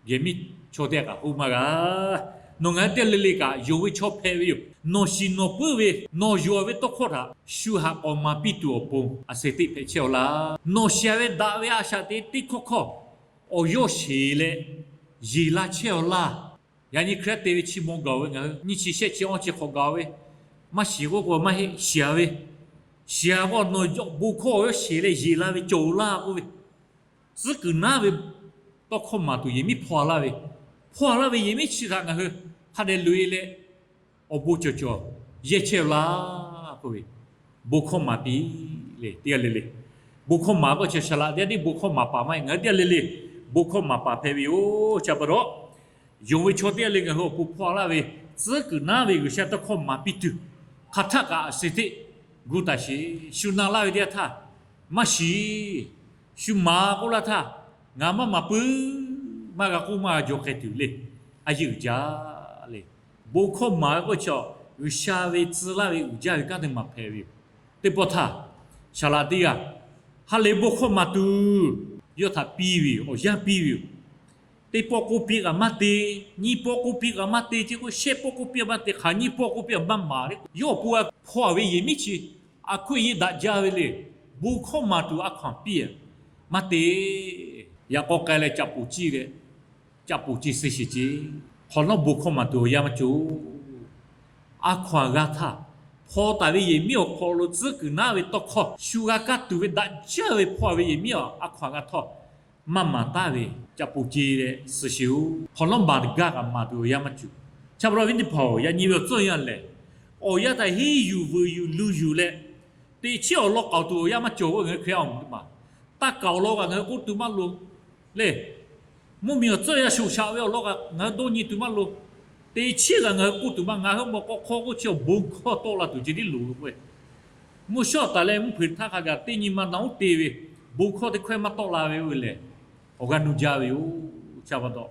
yehˬ miˉ chaw teˇ g'aˇ kaꞈ hoˆ maˇ g'a. Nawˬ ngaˬ hui teˇ g'aˇ le le kaꞈ yonˍ ve chaw hpehꞈ ve yoˬ. Nawˬ shiˍ nawˬ puiˉ ve, nawˬ yonˍ ve tawˇ hkawˇ htaꞈ shu htaꞈ k'awꞈ maˍ piˇ tuˬ awˬ pon a sheh teˇ hpehꞈ chehˇ-aw laˇ. Nawˬ shiˍ ve daꞈ ve a shaꞈ teꞈ teˇ hkawˇ hkawˇ awˬ yawˇ sheˍ leh yeˬ la chehˇ-aw laˇ. Yaꞈ nyi Hkriꞈ yaˇ te ve chi mawˬ gaˬ ve ngaˬ hui nyiˇ chi shehˆ chi awˇ chi hk'awꞈ gaˬ ve, maˇ shiˍ k'oˆ k'o maˇ heˆ, shiˍ ve, shiˍ k'o nawˬ bon hkawˇ awˬ yawˇ sheˍ leh yeˬ la ve cawˬ-oˬ laˇ k'oˆ ve, tcuhˉ kuiˬ naˉ ve tawˇ hkawˇ maˍ tuˬ yehˬ miˉ hpaw laˇ ve, hpaw laˇ ve yehˬ miˉ chi htaꞈ ngaˬ hui hk'a dehꞈ loꞈ-e leh awˬ bon cawˬ cawˬ yehˇ chehˇ-aw laˇ k'oˆ ve, bon hkawˇ maˍ piˇ le. Teˇ g'aˇ le le bon hkawˇ maˍ k'oˆ chi shaˍ laꞈ teˇ g'aˇ tiˉ bon hkawˇ maˍ paˍ maˇ heˆ, ngaˬ hui teˇ g'aˇ le le bon hkawˇ maˍ paˍ hpehꞈ ve yoˬ. Chi pa taw, yonˍ ve chaw teˇ g'aˇ le ngaˬ hui awˬ pon hpaw laˇ ve, tcuhˉ kuiˬ naˉ ve G'uiˬsha tawˇ hkawˇ maˍ piˇ tuˬ, hk'aˬ htaˆ kaꞈ a sheh teˇ gu taˍ sheˍ. Shu na laˇ ve teˇ g'aˇ htaˇ maˇ shiˍ, shu maˍ k'oˆ laˇ htaˇ ngaˬ maˇ maˍ puiˉ, maˇ g'a k'oˆ maˇ g'a jaw k'ai tuˬ le. A yeˇ uiˍ jaˇ le. Bon hkawˇ maˍ ve k'oˆ chi G'uiˬsha ve tcuh laˇ ve uiˍ jaˇ ve kanˉ teˇ maˬ hpehꞈ ve yoˬ. Teˇ pawˆ htaˇ, shaˍ laꞈ teˇ g'aˇ ha lehˬ bon hkawˇ maˍ tuˬ yawˇ htaꞈ piˇ ve yoˬ, awˬ yanˇ piˇ ve yoˬ. Teˇ pawˆ k'oˆ piˇ kaꞈ maˇ te, nyiˇ pawˆ k'oˆ piˇ kaꞈ maˇ te, chi k'o shehˆ pawˆ k'oˆ piˇ maˇ te, hk'aˬ nyiˇ pawˆ k'oˆ piˇ maˇ maˍ le. Yawˇ awˬ pon a hpaw ve yehˬ miˉ chi a hkuiˆ yehˬ daꞈ jaˇ ve le. Bon hkawˇ maˍ tuˬ a hkaw-anˬ piˇ maˇ te. Yaꞈ k'aw k'ai leh caꞈ poˍ ciˇ leh, caꞈ poˍ ciˇ suh sheˍ ce. Hk'awꞈ nawˉ bon hkawˇ maˍ tuˬ awˬ yanˇ maˇ cawˬ. A hkaw-anˬ g'a htaˇ, hpaw taˍ ve yehˬ miˉ awˬ hk'aw lo tcuhˉ kuiˬ naˉ ve tawˇ hkawˇ shu g'a kaˇ tuˬ ve daꞈ jaˇ ve hpaw ve yehˬ miˉ a hkaw-anˬ g'a htawˇ, maˇ maˍ taˍ ve caꞈ poˍ ce leh suh sheˍ-oˬ. Hk'awꞈ nawˉ baˬ gaˇ kaꞈ maˍ tuˬ awˬ yanˇ maˇ cawˬ. Chi pa taw awˬ viˉ teˇ hpaˍ-oˬ, yaꞈ nyi ve awˬ tcuhˇ yanˇ lehˬ, awˬ yanˇ htaꞈ henˇ yuˬ vuiˬ yuˬ luˬ yuˬ leh, teꞈ chiˉ awˬ lawn k'aoˍ tuˬ awˬ yanˇ maˇ cawˬ ve ngaˬ hui Hkriꞈ yaˇ awˬ moˍ teˇ maˬ. Taˇ kaˍ awˬ lawn kaꞈ ngaˬ hui k'oˆ tuˬ maˇ loˍ le. Mvuhˇmiˬ awˬ tcuhˇ yanˇ shoꞈ shaꞈ ve awˬ lawn kaꞈ ngaˬ hui dawˇ nyi tuˬ maˇ loˍ. Teꞈ chiˉ kaꞈ ngaˬ hui k'oˆ tuˬ maˇ, ngaˬ hui mawꞈ k'aw hk'aw k'oˆ chi awˬ bon hkawˇ tawˆ la tuˬ ceh tiˉ loˍ ve k'o, mvuhˇ shawˉ taˍ leh mvuhˇ hpeuꞈ htaˇ hk'a gaˬ teˇ nyi ma naꞈ uˉ te ve bon hkawˇ teˇ hkawehˇ maˇ tawˆ la ve oˇ ve lehˬ, awˬ g'aˇ nuˇ jaˇ ve yoˬ. Chi pa taw,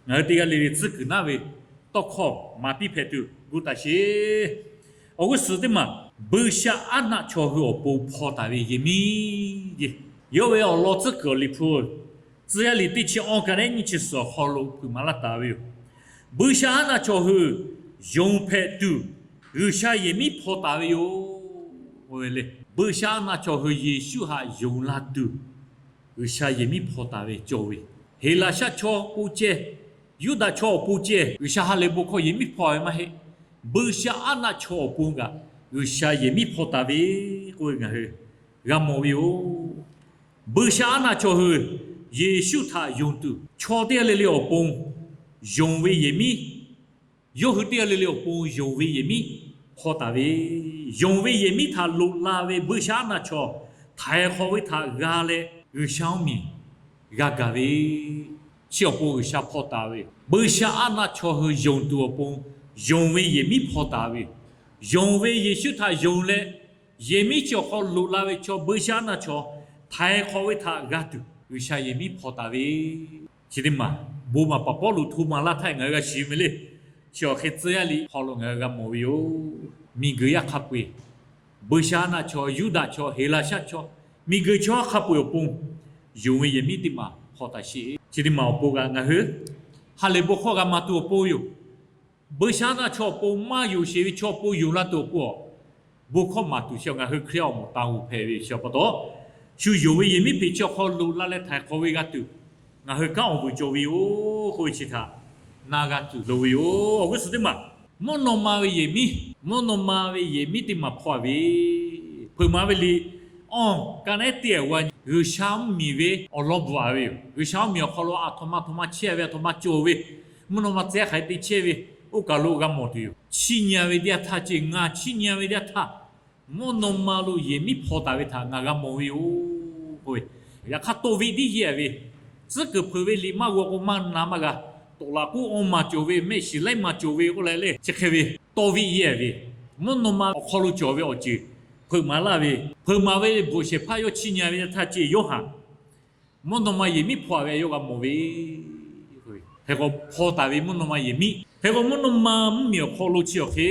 ngaˬ hui teˇ g'aˇ le le tcuhˉ kuiˬ naˉ ve tawˇ hkawˇ maˍ piˇ hpehꞈ tuˬ gu taˍ sheˍ. Awˬ g'uˇ suhˍ teˇ maˬ, buiˇshaˆaˉnaˆ chaw hui awˬ pon hpaw taˍ ve yehˬ miˉ ce. Yawˇ ve awˬ lawn tcuhˉ kuiˬ awˬ liꞈ hpu, Tcuh yaˇ liꞈ teˇ chi awˇ ka nehˉ nyiˇ chi suhˍ awˬ hk'aw lo hpeuꞈ maˍ laˇ taˍ ve yoˬ. Buiˇshaˆaˉnaˆ chaw hui yonˍ hpehꞈ tuˬ, G'uiˬsha yehˬ miˉ hpaw taˍ ve yoˬ. Buiˇshaˆaˉnaˆ chaw hui Yeˍsuˆ htaꞈ yonˍ la tuˬ, G'uiˬsha yehˬ miˉ hpaw taˍ ve cawˬ ve, Heˍlaˍsaˆ chaw pon ceh, Yuˇdaꞈ chaw awˬ pon ceh G'uiˬsha ha lehˬ bon hkawˇ yehˬ miˉ hpaw ve maˇ heˆ. Buiˇshaˆaˉnaˆ chaw awˬ pon kaꞈ G'uiˬsha yehˬ miˉ hpaw taˍ ve k'oˆ ve ngaˬ hui g'a mawˬ ve yoˬ. Buiˇshaˆaˉnaˆ chaw hui Yeˍsuˆ htaꞈ yonˍ tuˬ, chaw teˇ g'aˇ le le awˬ pon yonˍ ve yehˬ miˉ, yawˇ hui teˇ g'aˇ le le awˬ pon yonˍ ve yehˬ miˉ hpaw taˍ ve, yonˍ ve yehˬ miˉ htaꞈ loꞈ la ve Buiˇshaˆaˉnaˆ chaw htaiˍ hk'awꞈ ve htaꞈ g'a leh G'uiˬsha mvuhˇmiˬ g'a gaˬ ve, chi awˬ pon G'uiˬsha hpaw taˍ ve, Buiˇshaˆaˉnaˆ chaw hui yonˍ tuˬ awˬ pon yonˍ ve yehˬ miˉ hpaw taˍ ve, yonˍ ve Yeˍsuˆ htaꞈ yonˍ leh, yehˬ miˉ chi awˬ hk'aw loꞈ la ve chaw Buiˇshaˆaˉnaˆ chaw htaiˍ hk'awꞈ ve htaꞈ g'a tuˬ G'uiˬsha yehˬ miˉ hpaw taˍ ve, chi teˇ maˬ bon maˍ paˍ Pawˇluꞈ hto maˍ laˇ htaˇ ngaˬ hui g'a shiˍ ve le. Chi awˬ hk'e tcuh yaˇ liꞈ hk'aw lo ngaˬ hui g'a mawˬ ve yoˬ. Miˬguiˬ yaˇ hk'a peu-eˬ, Buiˇshaˆaˉnaˆ chaw, Yuˇdaꞈ chaw, Heˍlaˍsaˆ chaw, miˬguiˬ chaw hk'a peu-eˬ awˬ pon yonˍ ve yehˬ miˉ teˇ maˬ hpaw taˍ sheˍ. Chi teˇ maˬ awˬ pon kaꞈ ngaˬ hui ha lehˬ bon hkawˇ g'a maˍ tuˬ awˬ pon yoˬ. Buiˇshaˆaˉnaˆ chaw awˬ pon maˇ yonˍ sheˍ ve chaw pon yonˍ la tuˬ awˬ pon, bon hkawˇ maˍ tuˬ chi ngaˬ hui Hkriꞈ yaˇ awˬ moˍ taˍ g'oˬ hpehꞈ ve chi pa taw, shu yonˍ ve yehˬ miˉ hpeꞈ chi awˬ hk'aw loꞈ la leh htaiˍ hk'awꞈ ve g'a tuˬ, ngaˬ hui kanˉ awˬ vuiˬ cawˬ ve yoˬ k'oˆ ve chi htaꞈ na g'a tuˬ loˍ ve yoˬ. Awˬ g'uˇ suhˍ teˇ maˬ, mvuhˇ naw ma ve yehˬ miˉ, mvuhˇ naw ma ve yehˬ miˉ teˇ maˬ hpaw ve, hpeuꞈ maˍ ve liꞈ, awˬ, ka naˉ teˇ g'aˇ g'a nyi G'uiˬsha mvuhˇmiˬ ve awˬ lawn bvuhꞈ-a ve yoˬ. G'uiˬsha mvuhˇmiˬ awˬ hk'aw lo aˬ htoꞈ ma aˬ htoꞈ ma chehˇ ve, aˬ htoꞈ ma cawˬ ve, mvuhˇ naw ma tcuh yaˇ hk'aˬ hk'e te chehˇ ve, oˇ kaˬ lo g'a mawˬ tuˬ yoˬ. Chiˇ nyi-a ve teˇ yanˇ htaˇ ceˇ, ngaˬ chiˇ nyi-a ve teˇ yanˇ htaˇ, mvuhˇ naw ma lo yehˬ miˉ hpaw taˍ ve htaꞈ ngaˬ g'a mawˬ ve yoˬ k'oˆ ve. Yaꞈ hk'aˇ, tawˇ viˆ tiˉ yeˇ-a ve, tcuhˉ kuiˬ hpeuꞈ ve liꞈ maˇ g'aw k'o maˇ na maˇ g'a. Tawˍ laꞈ k'oˆ awˇ maˬ cawˬ ve, mehˆ shiˍ laiˉ maˬ cawˬ ve k'oˆ leh le, chi hk'e ve tawˇ viˆ yeˇ-a ve, mvuhˇ naw ma awˬ hk'aw lo cawˬ ve awˬ ceuˬ hpeuꞈ maˍ laˇ ve, hpeuꞈ maˍ ve bvuhꞈ shehˍ hpaˇ yawˇ chiˇ nyi-a ve teˇ yanˇ htaˇ ceˇ, Yoˇhanˬ mvuhˇ naw ma yehˬ miˉ hpaw-a ve yawˇ g'a mawˬ ve. Hk'e k'o, hpaw taˍ ve mvuhˇ naw ma yehˬ miˉ, hk'e k'o mvuhˇ naw ma mvuhˇmiˬ awˬ hk'aw lo chi awˬ hk'e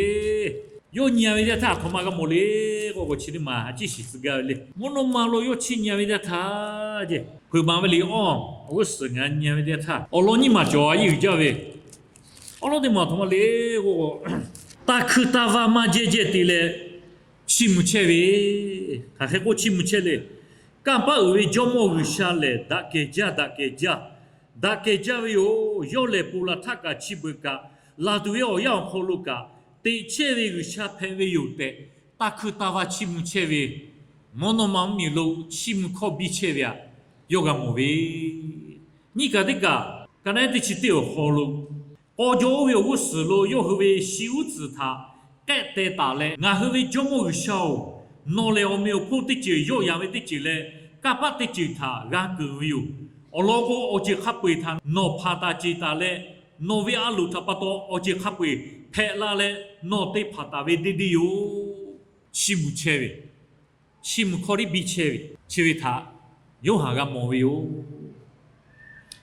yawˇ nyi-a ve teˇ yanˇ htaˇ aˬ htoꞈ ma g'a mawˬ le k'oˆ k'o, chi teˇ maˬ a ciˉ shiˍ tcuh gaˇ ve le. Mvuhˇ naw ma lo yawˇ chiˇ nyi-a ve teˇ yanˇ htaˇ ceˇ, hpeuꞈ maˍ ve liꞈ awˇ, awˬ g'uˇ suhˍ ngaˬ nyi-a ve teˇ yanˇ htaˇ awˬ lawn nyiˇ maˬ cawˬ-a yeˇ uiˍ jaˇ ve. Awˬ lawn teˇ maˬ aˬ htoꞈ ma le k'oˆ k'o, taˇ hkuiˇ taˇ vaˇ maˇ jehˇ jehˇ te leh chiˇ mvuh chehˇ ve, hk'aˬ hk'e k'oˆ chiˇ mvuh chehˇ le. Kanˇ paˆ uiˍ ve Jawˇmawˇ G'uiˬsha lehˬ, daꞈ kehˬ jaˇ, daꞈ kehˬ jaˇ, daꞈ kehˬ jaˇ ve yoˬ. Yawˇ lehˬ, ponˬ laˬ htaˇ kaꞈ chi beuꞈ kaꞈ, laˬ tuˬ ve awˬ yanˇ awˬ hk'aw lo kaꞈ teꞈ chehˇ ve G'uiˬsha hpehꞈ ve yoˬ tehꞈ, taˇ hkuiˇ taˇ vaˇ chiˇ mvuh chehˇ ve, mvuhˇ naw ma mvuhˇmiˬ lo chiˇ mvuh hkawˇ biˇ chehˇ ve htaꞈ yawˇ g'a mawˬ ve, nyiˇ kaˬ teˇ kaˬ, ka naˉ teˇ chi teˇ awˬ hk'aw lo, k'aw jaw oˇ ve awˬ g'uˇ suhˍ lo yawˇ hui ve shi uˉ tcuhˍ htaꞈ k'ehˆ teh taˍ leh, Ngaˬ hui ve Jawˇmawˇ G'uiˬsha-oˬ, nawˬ lehˬ awˬ meꞈ awˬ hponˇ teˇ ceuˬ, yawˆ yan ve teˇ ceuˬ leh kanˇ paˆ teˇ ceuˬ htaꞈ g'a keunˍ ve yoˬ. Awˬ lawn k'o, awˬ ceuˬ hk'a peu-eˬ htaꞈ nawˬ hpanˍ taˍ ceˬ taˍ leh, nawˬ ve a loˍ htaꞈ pa taw awˬ ceuˬ hk'a peu-eˬ hpehꞈ la leh nawˬ te hpanˍ taˍ ve deˇ deˇ yoˬ. Chiˇ mvuh chehˇ ve, chiˇ mvuh hkawˇ tiˉ biˇ chehˇ ve, chi ve htaꞈ Yoˇhanˬ g'a mawˬ ve yoˬ.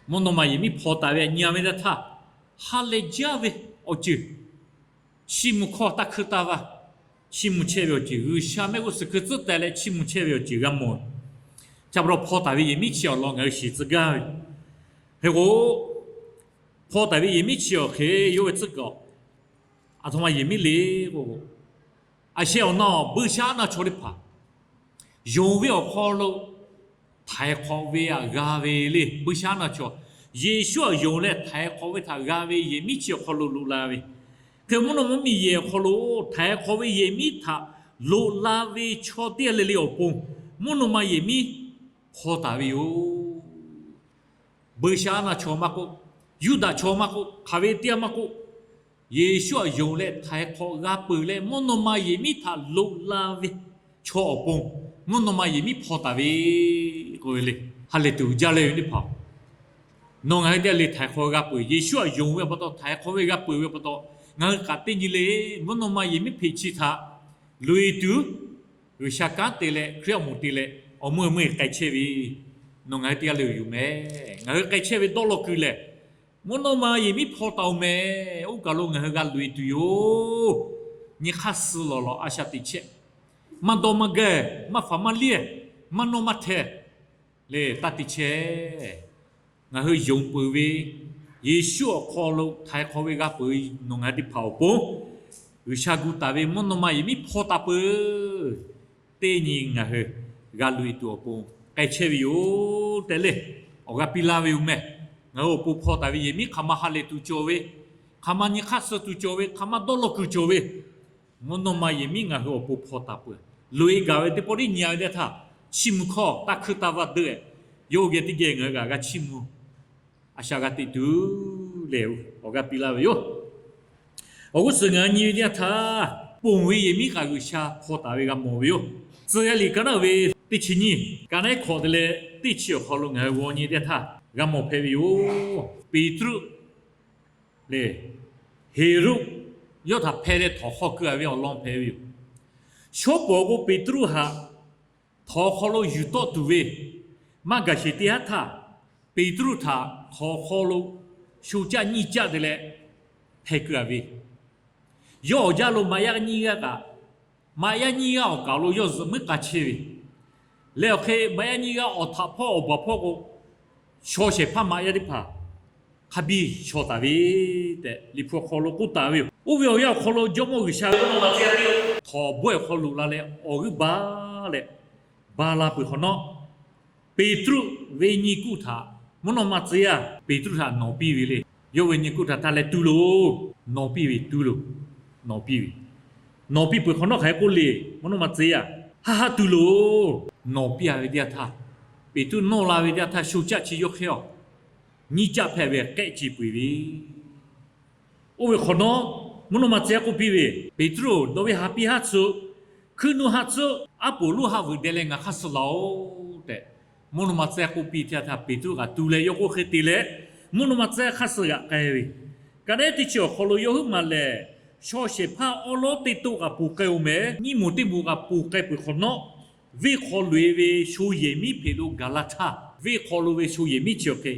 Mvuhˇ naw ma yehˬ miˉ hpaw taˍ ve htaꞈ nyi-a ve teˇ yanˇ htaˇ, ha lehˬ jaˇ ve awˬ ceuˬ chiˇ mvuh hkawˇ taˇ hkuiˇ taˇ vaˇ chiˇ mvuh chehˇ ve awˬ ceuˬ, G'uiˬsha mehˆ g'uˇ suhˍ hkui tcuhˉ teh leh chiˇ mvuh chehˇ ve awˬ ceuˬ g'a mawˬ. Chi pa taw hpaw taˍ ve yehˬ miˉ chi awˬ lawn ngaˬ hui shiˍ tcuh gaˇ ve, hk'e k'o, hpaw taˍ ve yehˬ miˉ chi awˬ hk'e yawˇ ve tcuhˉ kuiˬ aˬ htoꞈ ma yehˬ miˉ le k'o, a sheh awˬ na awˬ Buiˇshaˆaˉnaˆ chaw teˇ hpaˍ yonˍ ve awˬ hk'aw lo htaiˍ hk'awꞈ ve htaꞈ g'a ve le. Buiˇshaˆaˉnaˆ chaw Yeˍsuˆ htaꞈ yonˍ leh htaiˍ hk'awꞈ ve htaꞈ g'a ve yehˬ miˉ chi awˬ hk'aw lo loꞈ la ve, hk'e mvuhˇ naw ma mvuhˇmiˬ yehˬ awˬ hk'aw lo htaiˍ hk'awꞈ ve yehˬ miˉ htaꞈ loꞈ la ve chaw teˇ g'aˇ le le awˬ pon mvuhˇ naw ma yehˬ miˉ hpaw taˍ ve yoˬ. Buiˇshaˆaˉnaˆ chaw maˇ k'oˆ, Yuˇdaꞈ chaw maˇ k'oˆ, hk'aˬ ve teˇ g'aˇ maˇ k'oˆ, Yeˍsuˆ htaꞈ yonˍ leh htaiˍ hk'awꞈ g'a peuˬ leh mvuhˇ naw ma yehˬ miˉ htaꞈ loꞈ la ve chaw awˬ pon mvuhˇ naw ma yehˬ miˉ hpaw taˍ ve k'oˆ ve le. Ha lehˬ tuˬ jaˇ leh ve teˇ hpaˍ, nawˬ ngaˬ hui teˇ g'aˇ le htaiˍ hk'awꞈ g'a peuˬ, Yeˍsuˆ htaꞈ yonˍ ve pa taw htaiˍ hk'awꞈ ve g'a peuˬ ve pa taw, ngaˬ hui k'aꞈ teˇ nyi le mvuhˇ naw ma yehˬ miˉ hpeꞈ chi htaꞈ loꞈ-e tuˬ, G'uiˬsha kanˉ te leh Hkriꞈ awˬ moˍ te leh awˬ meuˇ meuˇ k'ai chehˇ ve, nawˬ ngaˬ hui teˇ g'aˇ le-oˬ yoˬ meh. Ngaˬ hui k'ai chehˇ ve dawˇ law kuiˬ lehˬ, mvuhˇ naw ma yehˬ miˉ hpaw taˍ-oˬ meh. Oˇ kaˬ lo ngaˬ hui g'a loꞈ-e tuˬ yoˬ. Nyi hk'aˇ suh lawˬ lawˬ a shaꞈ teꞈ chehˇ, maˇ dawˇ maˇ gaˇ, maˇ faˍ maˇ liˇ, maˇ nawˇ maˇ hteh leh taˇ te chehˇ. Ngaˬ hui yonˍ peuˬ ve Yeˍsuˆ awˬ hk'aw lo htaiˍ hk'awꞈ ve g'a peuˬ ve nawˬ ngaˬ hui teˇ hpaˍ awˬ pon, G'uiˬsha gu taˍ ve mvuhˇ naw ma yehˬ miˉ hpaw taˍ peuˬ. Teˇ nyi ngaˬ hui g'a loꞈ-e tuˬ awˬ pon k'ai chehˇ ve yoˬ tehꞈ lehˬ, awˬ g'aˇ piˇ laˇ ve yoˬ meh. Ngaˬ hui awˬ pon hpaw taˍ ve yehˬ miˉ hk'aˬ ma ha lehˬ tuˬ cawˬ ve, hk'aˬ ma nyi hk'aˇ suh tuˬ cawˬ ve, hk'aˬ ma dawˇ law kuiˬ cawˬ ve, mvuhˇ naw ma yehˬ miˉ ngaˬ hui awˬ pon hpaw taˍ peuˬ. Loꞈ-e gaˬ ve teˇ pawˆ tiˉ nyi-a ve teˇ htaˇ, chiˇ mvuh hkawˇ taˇ hkuiˇ taˇ vaˇ deuˆ-e. Yawˇ hui geh teˇ geh ngaˬ hui kaꞈ g'a chiˇ mvuh, a shaꞈ g'a teꞈ tuˬ lehˬ, awˬ g'aˇ piˇ laˇ ve yoˬ. Awˬ g'uˇ suhˍ ngaˬ hui nyi ve teˇ yanˇ htaˇ, ponˬ ve yehˬ miˉ kaꞈ G'uiˬsha hpaw taˍ ve g'a mawˬ ve yoˬ. Tcuh yaˇ liꞈ ka naˉ ve teˇ chi nyiˇ, ka naˉ hkawꞈ te leh teˇ chi awˬ hk'aw lo ngaˬ hui g'aw nyi teˇ yanˇ htaˇ g'a mawˬ hpehꞈ ve yoˬ. Peˍtruˆ lehˬ, Heˍroˆ yawˇ htaꞈ hpeh leh htawnˍ hk'aw keu-a ve awˬ lawn hpehꞈ ve yoˬ. Shawˉ pawˍ k'o, Peˍtruˆ htaꞈ htawnˍ hk'aw lo yuˬ tawˆ tuˬ ve maˇ gaˬ sheˍ teˇ yanˇ htaˇ, Peˍtruˆ htaꞈ htawnˍ hk'aw lo sho caˆ nyiˇ caˆ te leh hpeh keu-a ve, yawˇ awˬ jaˇ lo maꞈ yaˇ nyiˇ g'aˇ kaꞈ, maꞈ yaˇ nyiˇ g'aˇ awˬ kaˍ lo yawˇ zuhꞈ muiˉ k'a chehˇ ve, lehˬ awˬ hk'e maꞈ yaˇ nyiˇ g'aˇ awˬ htaꞈ hpawˇ awˬ baˬ hpawˇ k'o, shaw shehˍ hpaˇ maꞈ yaˇ teˇ hpaˍ hk'a biˇ shaw taˍ ve tehꞈ Liꞈ hpu awˬ hk'aw lo k'oˆ taˍ ve yoˬ. Oˇ ve awˬ yanˇ awˬ hk'aw lo Jawˇmawˇ G'uiˬsha ve mvuhˇ naw ma tcuh yaˇ teˇ hpaˍ htawnˍ bawehˇ awˬ hk'aw lo la leh awˬ g'euˆ baˬ leh ba la peuˬ hk'awꞈ nawˉ, Peˍtruˆ ve nyi kuˆ htaꞈ mvuhˇ naw ma tcuh yaˇ Peˍtruˆ htaꞈ nawˍ piˇ ve le. Yawˇ ve nyi kuˆ htaꞈ taˇ leh, Tu loˬ, nawˍ piˇ ve, tu loˬ, nawˍ piˇ ve. Nawˍ piˇ peuˬ hk'awꞈ nawˉ hk'aˬ hk'e k'oˆ le, mvuhˇ naw ma tcuh yaˇ, Haˉ haˉ tu loˬ. Nawˍ piˇ-a ve teˇ yanˇ htaˇ, Peˍtruˆ nawˇ la ve teˇ yanˇ htaˇ sho caˆ chi yawˇ hk'e-a nyiˇ caˆ hpehꞈ ve k'ehˆ ce peu-eˬ ve. Oˇ ve hk'awꞈ nawˉ, mvuhˇ naw ma tcuh yaˇ k'oˆ piˇ ve, Peˍtruˆ-oˬ, nawˬ ve haˍ piˇ haˉ tsuhꞈ, hkuiˉ nuˇ haˉ tsuhꞈ, aˉ poˍ lonˉ haˉ veuꞈ deh leh ngaˬ hk'aˇ suh laˬ-oꞈ tehꞈ, mvuhˇ naw ma tcuh yaˇ k'oˆ piˇ teˇ yanˇ htaˇ, Peˍtruˆ kaꞈ tu leh yawˇ k'oˆ hk'e te leh, mvuhˇ naw ma tcuh yaˇ hk'aˇ suh g'aꞈ k'ai ve. Ka naˉ teˇ chi awˬ hk'aw lo yawˇ huiˉ maˬ lehˬ, shaw shehˍ hpaˇ awˉ lawˉ teˇ toˆ kaꞈ ponˬ k'ai-oˬ mehˍ. Nyiˇ moˍ teˇ moˍ kaꞈ ponˬ k'ai peuˬ hk'awꞈ nawˉ, venˇ hk'aw loꞈ-e ve sho yehˬ miˉ hpeꞈ lo gaˬ la htaˇ, venˇ hk'aw lo ve sho yehˬ miˉ chi awˬ hk'e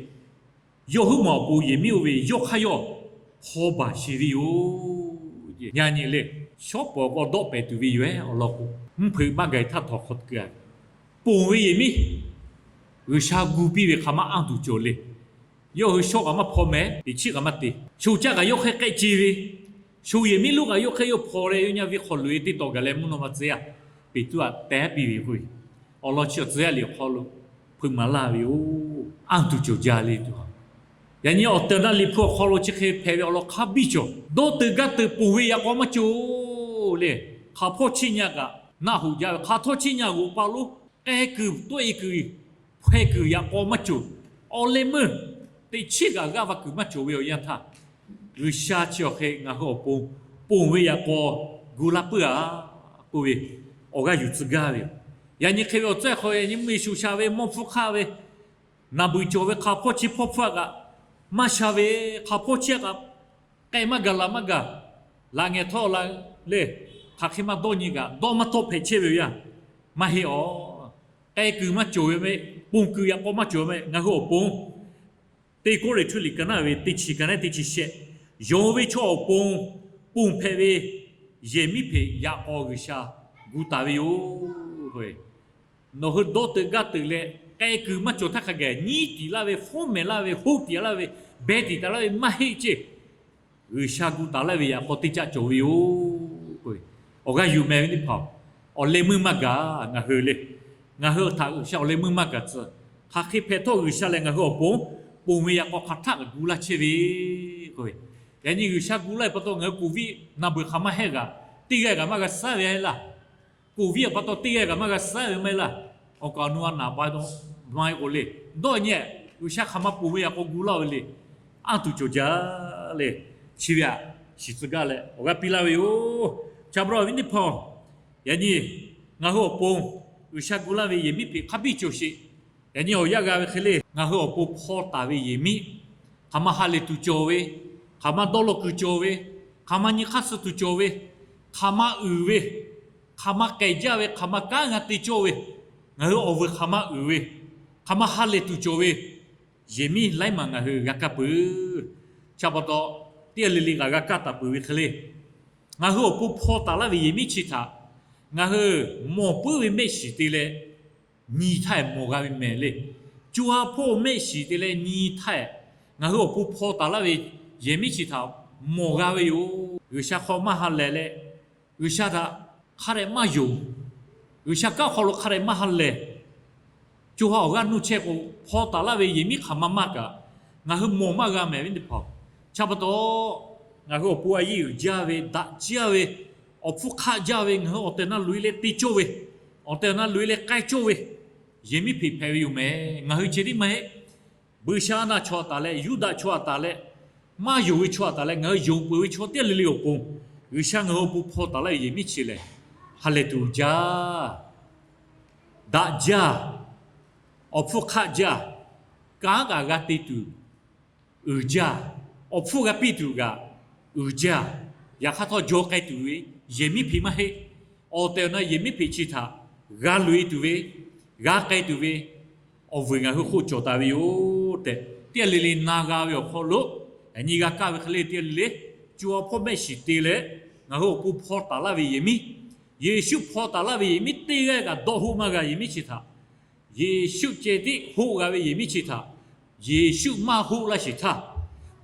yawˇ huiˉ maˬ awˬ pon yehˬ miˉ oˇ ve yawˇ hk'aˇ yawˇ hpaw baˬ sheˍ ve yoˬ. Yaꞈ nyi le, shawˉ pawˍ k'awꞈ dawˆ pehˍ tuˬ ve yoˬ-ehˉ awˬ lawn k'o, mvuhˇ hpeuꞈ maˇ gaˬ htaˇ htawnˍ hk'aw keu-a ve, ponˬ ve yehˬ miˉ G'uiˬsha gu piˇ ve hk'aˬ ma anˇ tuˬ cawˬ le. Yawˇ hui shawˉ kaꞈ maˇ hpaw mehˍ, teꞈ chiˉ kaꞈ maˇ te. Sho caˆ kaꞈ yawˇ hk'e k'ehˆ ce ve, sho yehˬ miˉ lonˉ kaꞈ yawˇ hk'e yawˇ hpaw leh, yawˇ nyaˇ venˇ hk'aw loꞈ-e teˇ taw gaˬ leh mvuhˇ naw ma tcuh yaˇ Peˍtruˆ htaꞈ teh piˇ ve k'oˆ ve, awˬ lawn chi awˬ tcuh yaˇ liꞈ awˬ hk'aw lo hpeuꞈ maˍ laˇ ve yoˬ. Anˇ tuˬ cawˬ jaˇ le tuˬ. Yaꞈ nyi awˬ tehˬ awˬ na Liꞈ hpu awˬ hk'aw lo chi hk'e hpehꞈ ve awˬ lawn hk'a biˇ cawˬ. Dawˇ teuꞈ gaˇ teuꞈ ponˬ ve yaꞈ k'aw maˇ cawˬ le. Hk'aˬ hpawˇ chiˇ nyi-a kaꞈ naˆ hoꞈ jaˇ ve, hk'aˬ htawˇ chiˇ nyi-a g'oꞈ pa lonˉ k'ai kuiˬ tawˆ-e kuiˬ hpaweh kuiˬ yaꞈ k'aw maˇ cawˬ. Awˬ leh meuˇ teꞈ chiˉ kaꞈ g'aˇ va kuiˬ maˇ cawˬ ve awˬ yanˇ htaˇ, G'uiˬsha chi awˬ hk'e ngaˬ hui awˬ pon ponˬ ve yaꞈ k'aw gu laˇ puiˉ-a k'oˆ ve awˬ g'aˇ yuˬ tcuh gaˇ ve yoˬ. Yaꞈ nyi hk'e ve awˬ tcuhˉ hk'aw yaꞈ nyi mvuhˇ miˬ shuˍ shaˍ ve mawˇ hpfuhˇ hk'aˆ ve naˬ beuˬ cawˬ ve hk'aˬ hpawˇ chi hpawˇ hpfuhˇ kaꞈ maˇ sha ve, hk'aˬ hpawˇ chi kaꞈ k'ai maˇ gaˬ laˬ maˇ gaˬ, laꞈ ngehˬ htawˇ la le, hk'aˬ hk'e maˇ dawˇ nyi kaꞈ dawˇ maˇ tawˆ hpehꞈ chehˇ ve yoˬ. Yaˇ maˇ heˆ awˬ, k'ai kuiˬ maˇ cawˬ ve mehˆ, ponˬ kuiˬ yaꞈ k'aw maˇ cawˬ mehˆ. Ngaˬ hui awˬ pon Teˇ Kawˇrenˍhtuˆ liꞈ ka naˉ ve teˇ chi ka naˉ teˇ chi shehˆ, yonˍ ve chaw awˬ pon ponˬ hpehꞈ ve yehˬ miˉ hpeꞈ yaꞈ k'aw G'uiˬsha gu taˍ ve yoˬ. Nawˬ hui dawˇ teuꞈ gaˇ teuꞈ leh k'ai kuiˬ maˇ cawˬ htaˇ hk'a gaˬ nyiˉ tiˍ laˇ ve, fawˉ mehˍ laˇ ve, hoˆ tiˍ laˇ ve, beh tiˍ taˍ laˇ ve maˇ heˆ ceˇ. G'uiˬsha gu taˍ laˇ ve yaꞈ k'aw teˇ caˆ cawˬ ve yoˬ. Awˬ g'aˇ yuˬ meh ve teˇ hpaˍ, awˬ leh meuˇ maˇ gaˬ ngaˬ hui le. Ngaˬ hui htaꞈ G'uiˬsha awˬ leh meuˇ maˇ gaˬ tcuh. Hk'aˬ hk'e hpehꞈ htawˇ G'uiˬsha lehˬ ngaˬ hui awˬ pon ponˬ ve yaꞈ k'aw hk'aˬ htaˆ kaꞈ gu laˇ chehˇ ve k'o, yaꞈ nyi G'uiˬsha gu laˇ ve pa taw ngaˬ hui COVID naˬ beuˬ hk'aˬ maˇ hehˆ g'a, teˇ g'aˇ kaꞈ maˇ g'a suhˉ ve heˆ laˇ. COVID awˬ pa taw teˇ g'aˇ kaꞈ maˇ g'a suhˉ ve maˇ heˆ laˇ. Awˬ kaꞈ awˬ nu a naˍ pa taw maˇ heˆ k'o le, dawˇ nyi G'uiˬsha hk'aˬ ma ponˬ ve yaꞈ k'aw gu laˇ ve le. Anˇ tuˬ cawˬ jaˇ le. Chi ve aꞈ shiˍ tcuh gaˇ leh awˬ g'aˇ piˇ laˇ ve yoˬ. Cha pa taw awˬ viˉ teˇ hpaˍ, yaꞈ nyi ngaˬ hui awˬ pon G'uiˬsha gu laˇ ve yehˬ miˉ hpeꞈ hk'a biˇ cawˬ sheˍ. Yaꞈ nyi awˬ yanˇ g'a ve hk'e le, ngaˬ hui awˬ pon hpaw taˍ ve yehˬ miˉ, hk'aˬ ma ha lehˬ tuˬ cawˬ ve, hk'aˬ ma dawˇ law kuiˬ cawˬ ve, hk'aˬ ma nyi hk'aˇ suh tuˬ cawˬ ve, hk'aˬ ma uiˍ ve, hk'aˬ ma k'ehˬ jaˇ ve, hk'aˬ ma kanˉ g'a te cawˇ ve, ngaˬ hui awˬ vuiˬ hk'aˬ ma uiˍ ve, hk'aˬ ma ha lehˬ tuˬ cawˬ ve yehˬ miˉ laiˉ maˬ ngaˬ hui g'a kaˇ peuˬ. Cha pa taw, teˇ g'aˇ le le kaꞈ g'a kaˇ taˍ peuˬ ve hk'e le, ngaˬ hui awˬ pon hpaw taˍ laˇ ve yehˬ miˉ chi htaꞈ ngaˬ hui mawˬ puiˉ ve mehˆ shiˍ te leh nyi htaˇ mawˬ g'a ve mehˍ le. Co ha hpawˇ mehˆ shiˍ te leh nyi htaˇ, ngaˬ hui awˬ pon hpaw taˍ laˇ ve yehˬ miˉ chi htaꞈ mawˬ g'a ve yoˬ. G'uiˬsha hk'aw maˇ ha lehˬ leh, G'uiˬsha htaꞈ hk'a dehꞈ maˇ yonˍ, G'uiˬsha kanˉ hk'aw lo hk'a dehꞈ maˇ ha lehˬ, co ha awˬ g'aˇ nuˇ chehˇ k'o, hpaw taˍ laˇ ve yehˬ miˉ hk'aˬ ma maˇ kaꞈ, ngaˬ hui mawˬ maˇ g'a mehˍ ve teˇ hpaˍ. Cha pa taw, ngaˬ hui awˬ pon a yiˇ uiˍ jaˇ ve, daꞈ jaˇ ve, awˬ hpfuhˇ hk'aˆ jaˇ ve, ngaˬ hui awˬ tehˬ awˬ na loꞈ-e leh te cawˇ ve, awˬ tehˬ awˬ na loꞈ-e leh k'ai cawˇ ve, yehˬ miˉ hpeꞈ hpehꞈ ve yoˬ mehˍ. Ngaˬ hui chi tiˉ maˇ heˆ. Buiˬshaˆaˉnaˆ chaw a taˍ leh, Yuˇdaꞈ chaw a taˍ leh, maˇ yonˍ ve chaw a taˍ leh, ngaˬ hui yonˍ peuˬ ve chaw teˇ g'aˇ le le awˬ pon, G'uiˬsha ngaˬ hui awˬ pon hpaw taˍ laˇ ve yehˬ miˉ chi lehˬ, ha lehˬ tuˬ jaˇ, daꞈ jaˇ, awˬ hpfuhˇ hk'aˆ jaˇ, kanˉ kaꞈ g'a te tuˬ uiˍ jaˇ, awˬ hpfuhˇ g'a piˇ tuˬ kaꞈ uiˍ jaˇ. Yaꞈ hk'aˇ htawˇ jaw k'ai tuˬ ve yehˬ miˉ hpeꞈ maˇ heˆ. Awˬ tehˬ awˬ na yehˬ miˉ hpeꞈ chi htaꞈ g'a loꞈ e tuˬ ve, g'a k'ai tuˬ ve awˬ vuiˬ ngaˬ hui k'oˆ cawˬ taˍ ve yoˬ tehꞈ, teˇ g'aˇ le le na g'a ve awˬ hk'aw lo, yaꞈ nyi g'a kaˇ ve hk'e le teˇ g'aˇ le le, co a hpawˇ mehˆ shiˍ te leh, ngaˬ hui awˬ pon hpaw taˍ laˇ ve yehˬ miˉ, Yeˍsuˆ hpaw taˍ laˇ ve yehˬ miˉ teˇ g'aˇ kaꞈ dawˇ hoˆ maˇ g'a. Yehˬ miˉ chi htaꞈ, Yeˍsuˆ ceh tiˉ hoˆ g'a ve yehˬ miˉ chi htaꞈ Yeˍsuˆ maˇ hoˆ laˇ sheˍ htaˇ,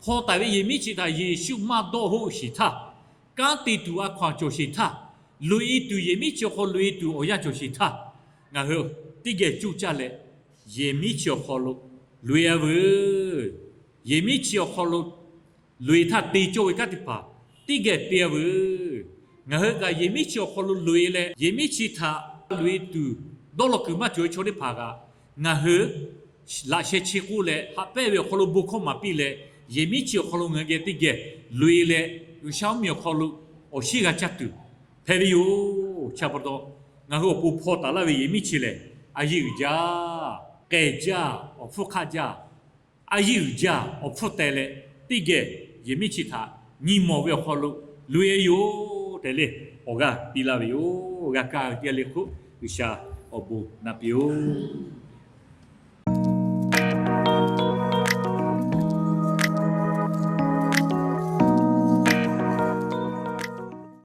hpaw taˍ ve yehˬ miˉ chi htaꞈ Yeˍsuˆ maˇ dawˇ hoˆ sheˍ htaˇ, kanˉ te tuˬ a hkaw anˬ cawˬ sheˍ htaˇ, loꞈ e tuˬ yehˬ miˉ chi awˬ hk'aw loꞈ e tuˬ awˬ yanˇ cawˬ sheˍ htaˇ, ngaˬ hui teˇ geh cuˇ caˇ leh, yehˬ miˉ chi awˬ hk'aw lo loꞈ e a veuˬ. Yehˬ miˉ chi awˬ hk'aw lo loꞈ e htaˇ te cawˇ ve kanˉ teˇ hpaˍ teˇ geh te a veuˬ. Ngaˬ hui kaꞈ yehˬ miˉ chi awˬ hk'aw lo loꞈ e leh, yehˬ miˉ chi htaꞈ loꞈ e tuˬ dawˇ law kuiˬ maˇ cawˬ ve chaw teˇ hpaˍ kaꞈ, ngaˬ hui laꞈ sheh chi k'oˆ leh haꞈ pehnˇ ve awˬ hk'aw lo bon hkawˇ maˍ piˇ leh, yehˬ miˉ chi awˬ hk'aw lo ngaˬ hui geh teˇ geh loꞈ e leh, G'uiˬsha mvuhˇmiˬ awˬ hk'aw lo awˬ shinˉ g'a caˇ tuˬ hpehꞈ ve yoˬ. Chi pa taw, ngaˬ hui awˬ pon hpaw taˍ laˇ ve yehˬ miˉ chi lehˬ, a yiˇ uiˍ jaˇ, k'ehˬ jaˇ, awˬ hpfuhˇ hk'aˆ jaˇ, a yiˇ uiˍ jaˇ, awˬ hpfuhˇ teh leh, teˇ geh yehˬ miˉ chi htaꞈ nyi mawˬ ve awˬ hk'aw lo loꞈ e yoˬ tehꞈ le, awˬ g'aˇ piˇ laˇ ve yoˬ. G'a kaˇ ve teˇ g'aˇ le hk'oˆ G'uiˬsha awˬ bon naꞈ piˇ-oˆ.